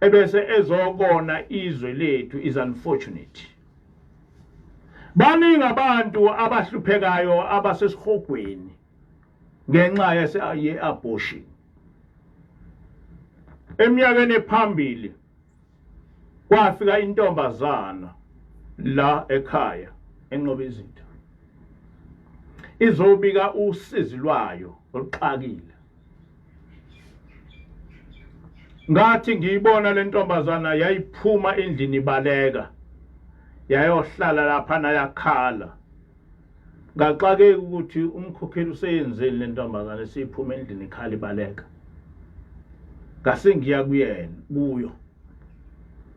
ebese ezokona izwe lethu is unfortunate. Baningi abantu abahluphekayo abasesihogweni ngenxa ye-abortion. Eminyakeni ephambili kwafika intombazana la ekhaya eNqobizitha izobika usizi lwayo oluxakile. Ngathi ngiyibona le ntombazana yayiphuma endlini ibaleka yayohlala lapha nayakhala. Ngaxakeka ukuthi umkhokheli useyenzeni le ntombazane esiphuma endlini ikhala ibaleka. Ngase ngiya kuyena kuyo,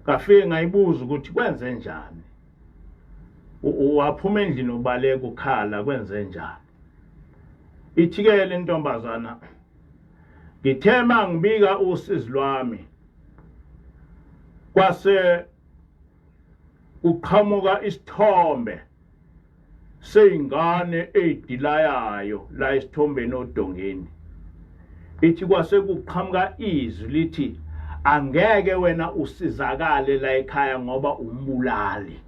ngafike ngayibuza ukuthi kwenze njani, waphuma endlini ubaleka ukhala, kwenze njani? Ithi-ke le ntombazana, ngithe mangibika usizi lwami kwase kuqhamuka isithombe seyingane eyidilayayo la esithombeni odongeni. Ithi kwase kuqhamuka izwi lithi angeke wena usizakale la ekhaya ngoba umbulali.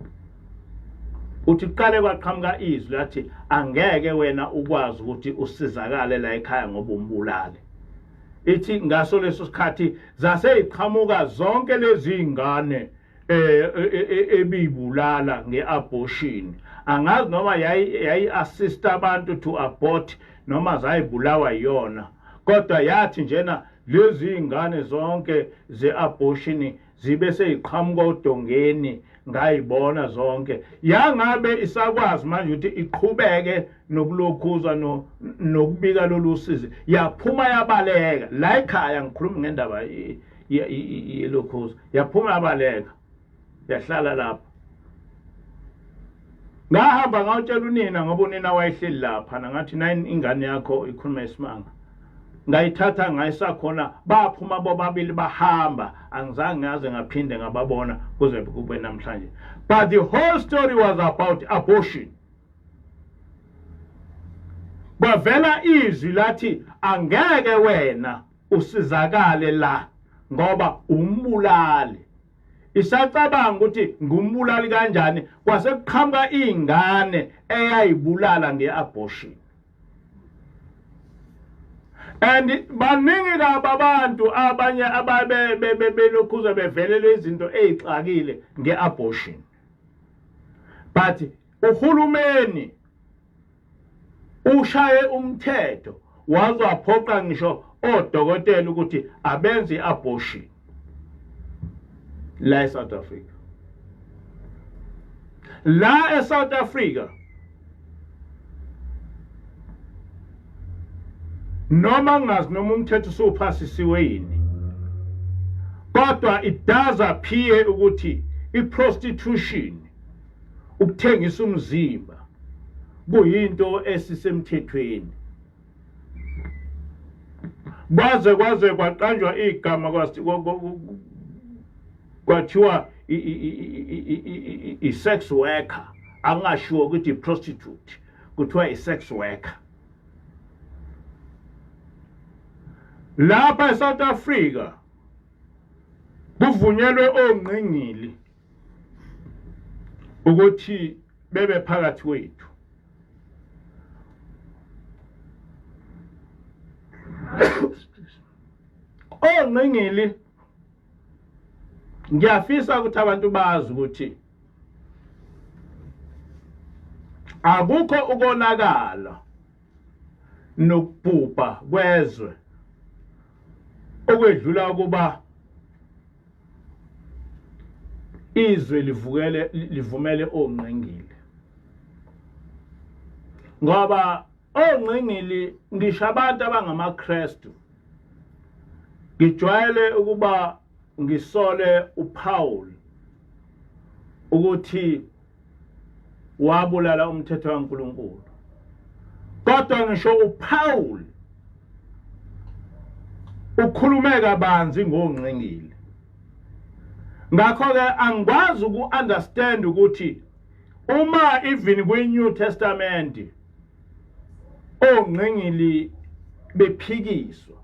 Uthi kuqale kwaqhamuka izwi lathi angeke wena ukwazi ukuthi usizakale la ekhaya ngoba umbulali. Ithi ngaso leso sikhathi zaseyiqhamuka zonke lezi zingane ebibulala ngeabortion. Angazi noma yayi assist abantu to abort noma zayibulawa yiyona, kodwa yathi njena lezi zingane zonke zeabortion zibe seyiqhamuka odongeni, ngayibona zonke. Yangabe isakwazi manje ukuthi iqhubeke nokulokhuza nokubika lolu sizi, yaphuma yabaleka la ekhaya. Ngikhuluma ngendaba yelokhuza, yaphuma yabaleka yahlala lapho. Ngahamba ngawutshela unina ngoba unina wayehleli lapha, ngathi nine ingane yakho ikhuluma isimanga. Ngayithatha ngayisakhona, baphuma bobabili bahamba, angizange ngaze ngaphinde ngababona kuze kube namhlanje. But the whole story was about abortion. Kwavela izwi lathi angeke wena usizakale la ngoba umbulali. Isacabanga ukuthi ngumbulali kanjani kwase kuqhamuka ingane eyayibulala ngeabortion. And baningi kabi abantu abanye ababe belokhuza bevelele izinto ezixakile ngeabortion. But uhulumeni ushaye umthetho waze waphoqa ngisho odokotela ukuthi abenze i-abortion la eSouth Africa. La eSouth Africa noma ngingazi noma umthetho usuphasisiwe yini, kodwa it does appear ukuthi i-prostitution, ukuthengisa umzimba, kuyinto esisemthethweni. Kwaze kwaqanjwa igama kwathiwa i-sex worker, akungashiwo ukuthi i-prostitute, kuthiwa i-sex worker. Lapha eSouth Africa kuvunyelwe ongqingili ukuthi bebe phakathi kwethu. Ongqingili, ngiyafisa ukuthi abantu bazi ukuthi akukho ukonakala nokubhubha kwezwe okwedlula ukuba izwe livukele livumele ongqingili, ngoba ongqingili ngisho abantu abangamaKristu, ngijwayele ukuba ngisole uPaul ukuthi wabulala umthetho kaNkulunkulu, kodwa ngisho uPaul ukhulume kabanzi ngongqingili. Ngakho-ke angikwazi uku-understand ukuthi uma even kwi-New Testament ongqingili bephikiswa,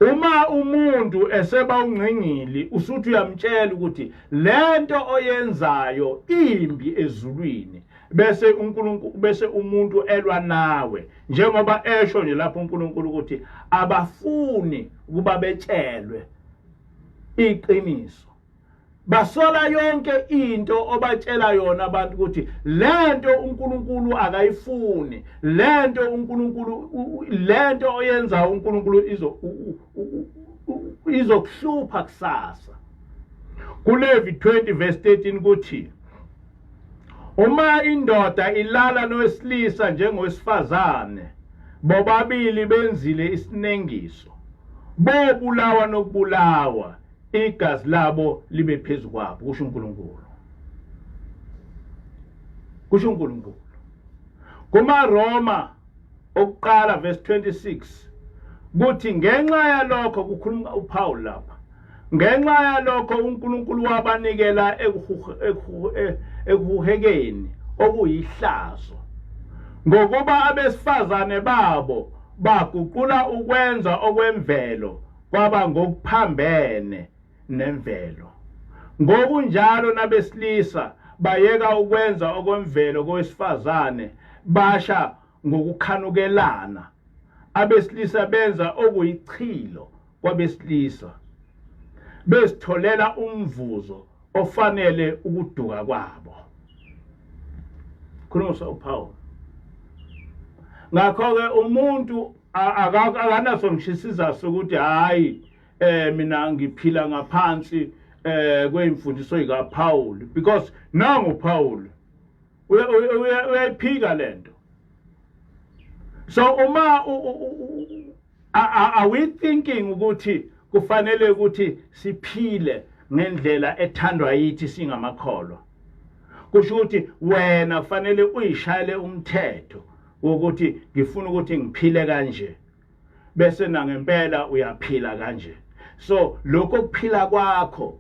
uma umuntu eseba ungqingili usuthi uyamtshela ukuthi lento oyenzayo imbi ezulwini, bese uNkulunkulu, bese umuntu elwa nawe, njengoba esho nje lapho uNkulunkulu ukuthi abafuni ukuba betshelwe iqiniso, basola yonke into obatshela yona abantu ukuthi lento uNkulunkulu akayifuni, lento uNkulunkulu, lento oyenza uNkulunkulu izokuhlupha kusasa. KuLevi 20 verse 13 kuthi uma indoda ilala nowesilisa njengowesifazane, bobabili benzile isinengiso, bobulawa nokubulawa, igazi labo libe phezu kwabo, kusho uNkulunkulu. Kusho uNkulunkulu. KumaRoma okuqala verse 26 kuthi ngenxa yalokho, kukhuluma uPaul lapha, ngenxa yalokho uNkulunkulu wabanikela ekuhuhekeni okuyihlazo, ngokuba abesifazane babo baguqula ukwenza okwemvelo kwaba ngokuphambene nemvelo. Ngokunjalo nabesilisa bayeka ukwenza okwemvelo kowesifazane, basha ngokukhanukelana. Abesilisa benza okuyichilo kwabesilisa, bezitholela umvuzo ofanele ukuduka kwabo. Khuluma uPaul. Ngakho-ke umuntu akanaso ngisho isizathu sokuthi hhayi mina ngiphila ngaphansi kweyimfundiso yikaPaul, because nangu Paul uyayiphika lento. So uma are we thinking ukuthi kufanele ukuthi siphile ngendlela ethandwa yithi singamakholwa, kusho ukuthi wena kufanele uyishayele umthetho wokuthi ngifuna ukuthi ngiphile kanje, bese nangempela uyaphila kanje. So lokho kuphila kwakho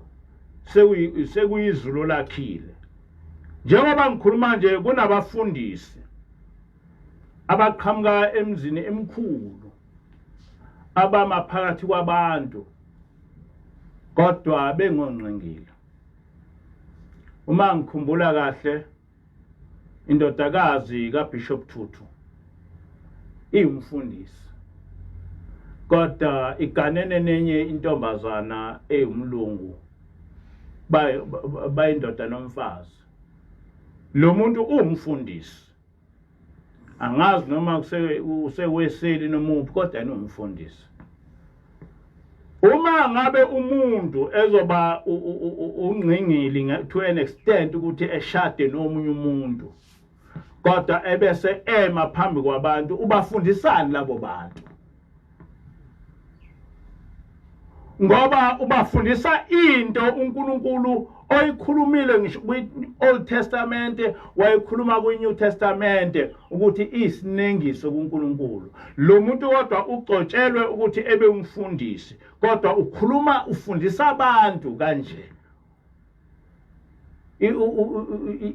sekuyizulu lakhile. Njengoba ngikhuluma nje kunabafundisi abaqhamuka emzini emikhulu abama phakathi kwabantu kodwa bengongqingili. Uma ngikhumbula kahle indodakazi kaBishop Tutu iwumfundisi kodwa iganene nenye intombazana ewumlungu bayindoda nomfazi. Lo muntu uwumfundisi, angazi noma useweseli noma uphi, kodwa yena uwumfundisi. Uma ngabe umuntu ezoba ungqingili to an extent ukuthi eshade nomunye umuntu kodwa ebese ema phambi kwabantu, ubafundisani labo bantu? Ngoba ubafundisa into uNkulunkulu oyikhulumile ngisho kwi-Old Testament, wayikhuluma kwi-New Testament ukuthi iyisinengiso kuNkulunkulu. Lo muntu kodwa ugcotshelwe ukuthi ebe umfundisi, kodwa ukhuluma ufundisa abantu kanje.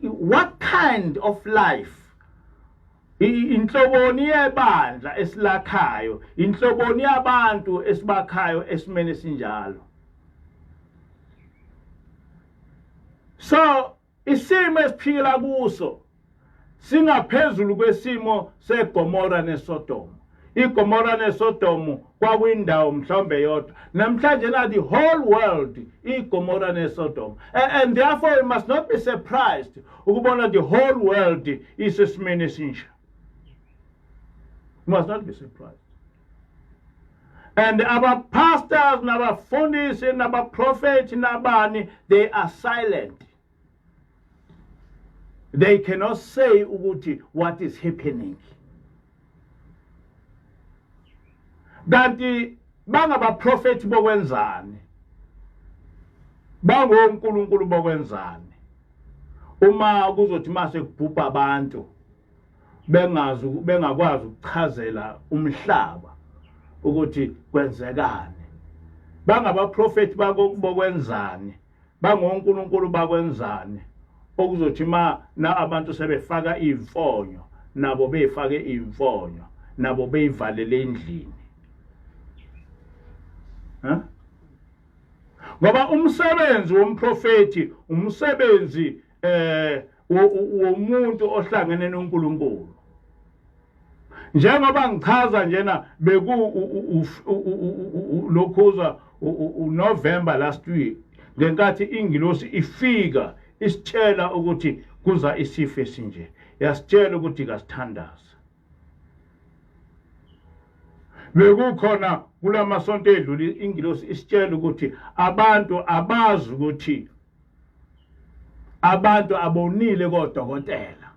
What kind of life? Inhloboni yebandla esilakhayo, inhloboni yabantu esibakhayo esimene sinjalo. So isimo esiphila kuso singaphezulu kwesimo seGomora neSodom. IGomora neSodom kwakuyindawo mhlawumbe yodwa. Namhlanje na the whole world iGomora neSodom, and therefore we must not be surprised ukubona the whole world isesimeni esinje. We must not be surprised. And our pastors nabafundisi nabaprofethi nabani, they are silent. They cannot say ukuthi what is happening. Kanti bangabaprofethi bokwenzani? BangoNkulunkulu bokwenzani? Uma kuzothi mase kubhubha abantu bengazi, bengakwazi ukuchazela umhlaba ukuthi kwenzekani, bangabaprofethi bokwenzani? BangoNkulunkulu bakwenzani? Okuzothi ma na abantu sebefaka imfonyo nabo beyifake imfonyo nabo beyivalele endlini. Ha, ngoba umsebenzi womprofethi umsebenzi womuntu ohlangene noNkulunkulu. Njengoba ngichaza njena, beku lokhuza uNovember last week ngenkathi ingilosi ifika isitshela ukuthi kuza isifo esinje, yasitshela ukuthi kasithandaze. Bekukhona kulamasonto edlule ingilosi isitshela ukuthi abantu abazi ukuthi abantu abonile kodokotela,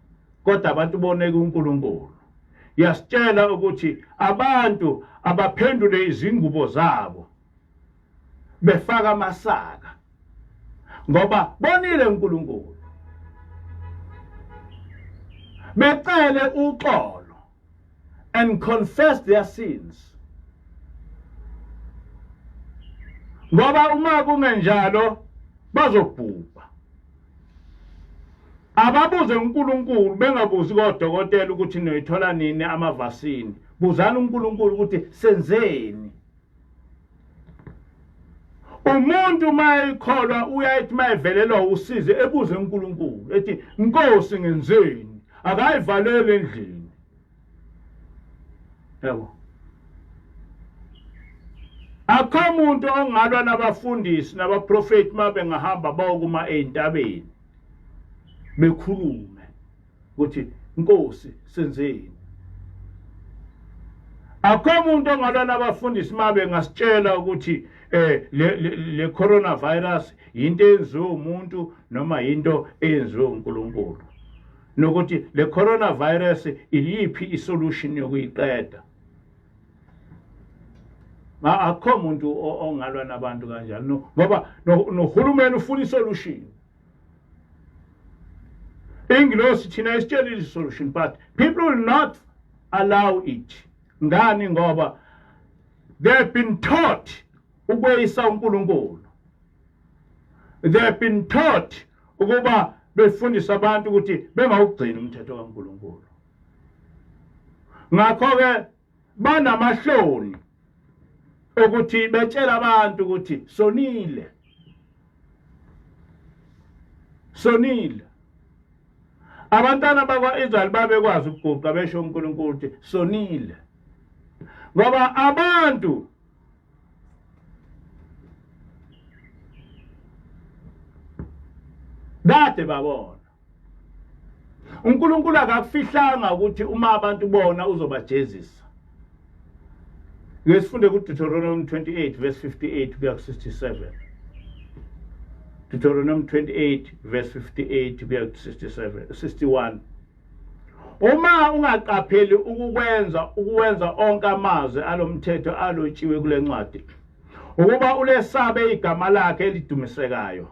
kodwa abantu boneke uNkulunkulu. Yasitshela ukuthi abantu abaphendule izingubo zabo befaka amasaka ngoba bonile uNkulunkulu, becele uxolo and confess their sins, ngoba uma kungenjalo bazobhubha. Ababuze uNkulunkulu, bengabuzi kodokotela ukuthi noyithola nini amavasini. Buzani uNkulunkulu ukuthi senzeni. Umuntu uma ekholwa uyayithi uma evelelwa usizi ebuze uNkulunkulu ethi, Nkosi ngenzeni? Akayivaleli endlini, yabo. Akho muntu ongalwa nabafundisi nabaprofeti uma bengahamba bayokuma ey'ntabeni bekhulume ukuthi Nkosi senzeni. Akho muntu ongalwa nabafundisi uma bengasitshela ukuthi le coronavirus yinto eyenziwe umuntu noma yinto eyenziwe uNkulunkulu, nokuthi le coronavirus iliphi isolution yokuyiqeda. Akho muntu ongalwa nabantu kanjalo, ngoba nohulumeni ufuna isolution. Ingilosi thina isitshelile isolution, but people will not allow it. Ngani? Ngoba they have been taught ukweyisa uNkulunkulu. They have been taught ukuba befundise abantu ukuthi bengawugcini umthetho kaNkulunkulu. Ngakho-ke banamahloni ukuthi betshela abantu ukuthi sonile. Sonile. Abantwana bakwa-Israyeli babekwazi ukuguqa besho uNkulunkulu ukuthi sonile. Ngoba abantu kade babona uNkulunkulu akakufihlanga ukuthi uma abantu bona uzobajezisa. Ke sifunde kuDeuteronomy 28 verse 58 kuya ku-67. Deuteronomy 28 verse 58 kuya ku-67 61. Uma ungaqapheli ukukwenza ukuwenza onke amazwi alomthetho alotshiwe kule ncwadi ukuba ulesabe igama lakhe elidumisekayo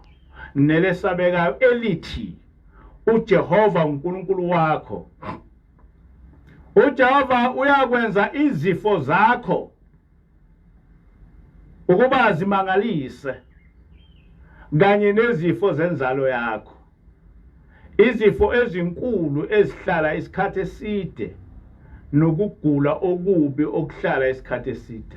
nelesabekayo elithi uJehova uNkulunkulu wakho uJehova uyakwenza izifo zakho ukuba zimangalise kanye nezifo zenzalo yakho izifo ezinkulu ezihlala isikhathi eside nokugula okubi okuhlala isikhathi eside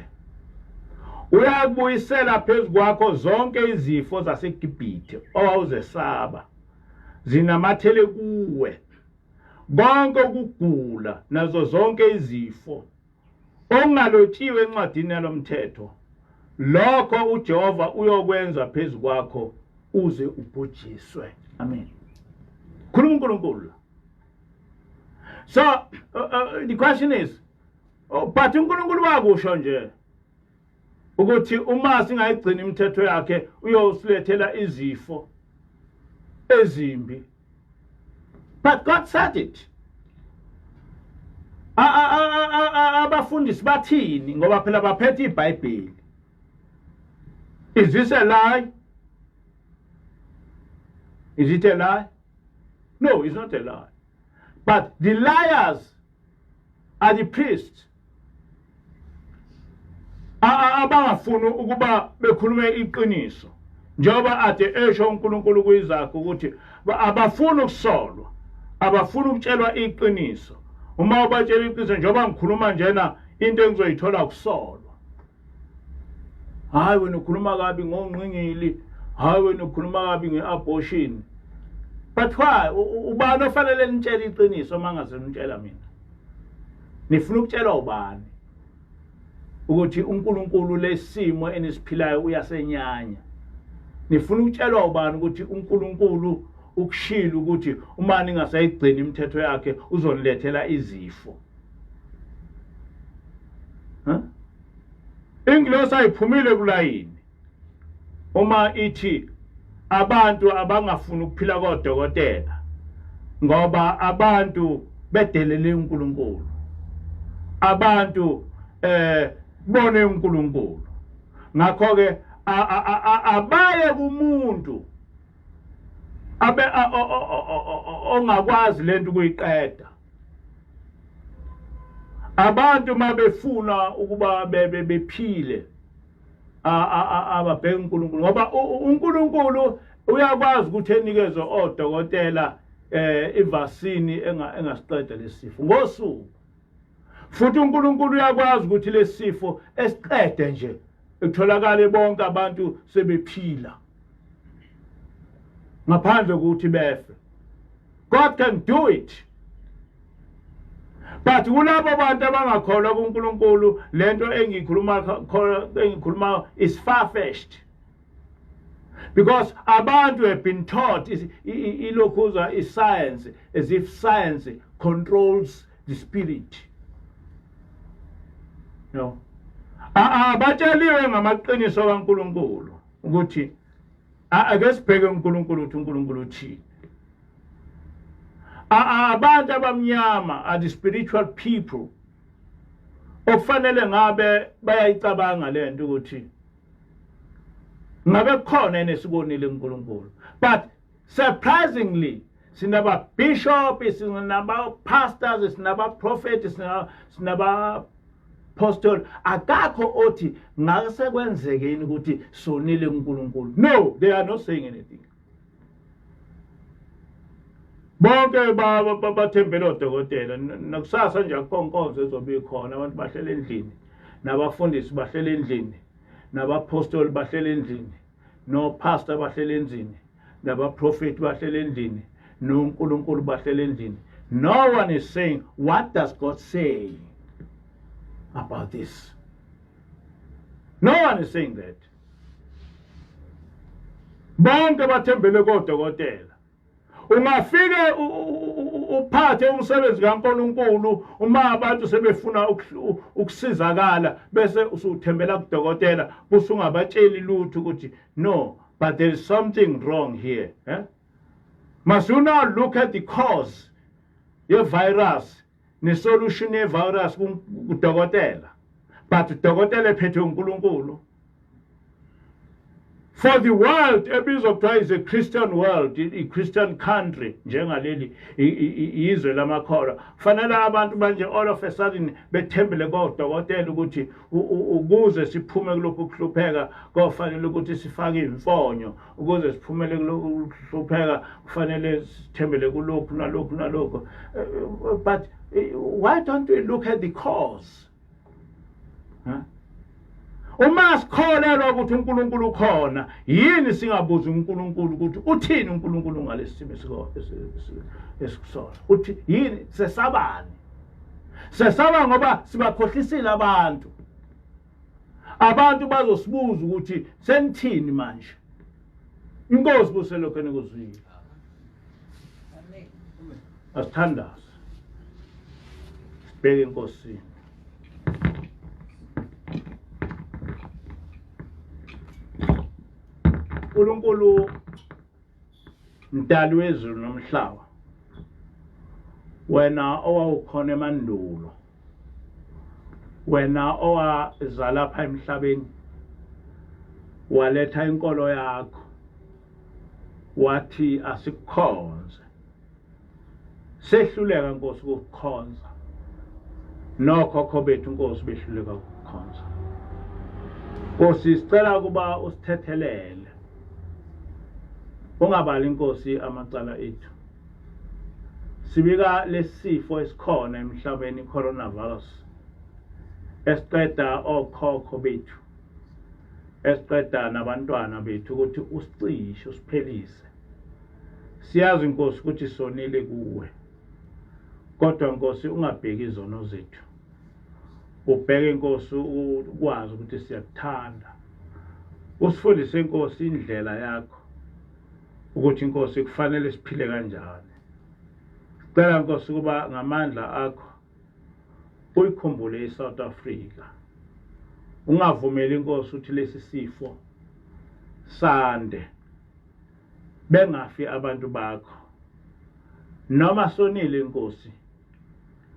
uyakubuyisela phezu kwakho zonke izifo zaseGibhithe owawuzesaba zinamathele kuwe konke ukugula nazo zonke izifo okungalotshiwe encwadini yalomthetho lokho uJehova uyokwenza phezu kwakho uze ubhujiswe. Amen. Khuluma uNkulunkulu. So the question is, oh, but uNkulunkulu wakusho nje ukuthi uma singayigcina imithetho yakhe uyosilethela izifo ezimbi. But God said it. Abafundisi bathini ngoba phela baphethe iBhayibheli. Is this a lie? Is it a lie? No, it's not a lie. But the liars are the priests. Abangafuni ukuba bekhulume iqiniso njengoba ade esho uNkulunkulu kuyizakhe ukuthi abafuni ukusolwa, abafuni ukutshelwa iqiniso. Uma ubatshela iqiniso njengoba ngikhuluma njena into engizoyithola kusolwa. Hayi wena ukhuluma kabi ngongqingili, hayi wena ukhuluma kabi ngeabortion. But why ubani ofanele nitshele iqiniso uma ngaze nitshela mina? Nifuna ukutshelwa ubani ukuthi uNkulunkulu lesimo enisiphilayo uyasenyanya? Nifuna ukutshelwa ubani ukuthi uNkulunkulu ukushilo ukuthi uma ningasayigcini imithetho yakhe uzonilethela izifo? Huh? Ingilosi ayiphumile kulayini uma ithi abantu abangafuni ukuphila kodokotela ngoba abantu bedelele uNkulunkulu, abantu bone uNkulunkulu, ngakho ke abaye kumuntu abe ongakwazi lento ukuyiqeda. Abantu mabefuna ukuba bephile ababheke uNkulunkulu, ngoba uNkulunkulu uyakwazi ukuthi enikeze odokotela ivasini engasiqeda lesifo ngosuku. Futhi uNkulunkulu uyakwazi ukuthi lesifo esiqede nje kutholakale bonke abantu sebephila ngaphandle kokuthi befe. God can do it. But kulabo bantu abangakholwa kuNkulunkulu lento engikhuluma is far-fetched. Because abantu have been taught ilokhuza is science as if science controls the spirit. No. Abatsheliwe ngamaqiniso kaNkulunkulu ukuthi ake sibheke uNkulunkulu ukuthi uNkulunkulu uthini. Abantu abamnyama are the spiritual people okufanele ngabe bayayicabanga lento ukuthi ngabe kukhona enesibonile uNkulunkulu. But surprisingly sinaba bishop, sinaba pastors, sinaba prophet, sinaba apostle, akakho othi ngase kwenzeke yini ukuthi sonile kuNkulunkulu. No, they are not saying anything. Bonke bathembele odokotela. Nakusasa nje akukho nkonzo ezobe ikhona, abantu bahlele endlini, nabafundisi bahlele endlini, nabapostoli bahlele endlini, nopastor bahlele endlini, Nabaprofeti bahlele endlini, noNkulunkulu bahlele endlini. No one is saying, what does God say about this? No one is saying that. Bonke bathembele kodokotela. Ungafike uphathe umsebenzi kaNkulunkulu uma abantu sebefuna ukusizakala, bese usuthembela kudokotela, busungabatsheli lutho ukuthi no, but there is something wrong here, eh? Must you now look at the cause ye-virus ne-solution ye-virus kudokotela, but udokotela ephethwe uNkulunkulu. For the world ebizwa kuthiwa is a Christian world, i-Christian country, njengaleli izwe lamakholwa, fanele abantu manje all of a sudden bethembele kodokotela ukuthi ukuze siphume kulokhu kuhlupheka kofanele ukuthi sifake imfonyo, ukuze siphumele kulokhu kuhlupheka kufanele sithembele kulokhu nalokhu nalokhu. But why don't we look at the cause, huh? Uma sikholelwa ukuthi uNkulunkulu ukhona, yini singabuzi uNkulunkulu ukuthi uthini uNkulunkulu ngalesi simo esikusona? Uthi yini? Sesabani? Sesaba ngoba sibakhohlisile abantu. Abantu bazosibuza ukuthi senithini manje. Inkosi buselokhu enikuzwile. Amen. Asithandaze, sibheke enkosini. uNkulunkulu mdali wezulu nomhlaba, wena owawukhona emandulo, wena owaza lapha emhlabeni waletha inkolo yakho, wathi asikukhonze. Sehluleka Nkosi ukukukhonza, nokhokho bethu Nkosi behluleka ukukukhonza. Nkosi, sicela ukuba usithethelele, ungabali Nkosi amacala ethu. Sibika lesifo esikhona emhlabeni, coronavirus, esiqeda okhokho bethu, esiqeda nabantwana bethu, ukuthi usicishe usiphelise. Siyazi Nkosi ukuthi sonile kuwe, kodwa Nkosi ungabheki izono zethu, ubheke Nkosi ukwazi ukuthi siyakuthanda. Usifundise Nkosi indlela yakho, ukuthi Nkosi kufanele siphile kanjani. Sicela Nkosi ukuba ngamandla akho uyikhumbule iSouth Africa, ungavumeli Nkosi ukuthi lesi sifo sande, bengafi abantu bakho. Noma sonile Nkosi,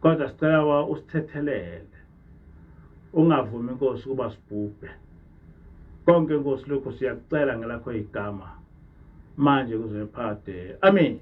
kodwa sicela wa usithethelele, ungavumi Nkosi ukuba sibhubhe. Konke Nkosi lokhu siyakucela ngelakho igama, manje kuze phade. Amen.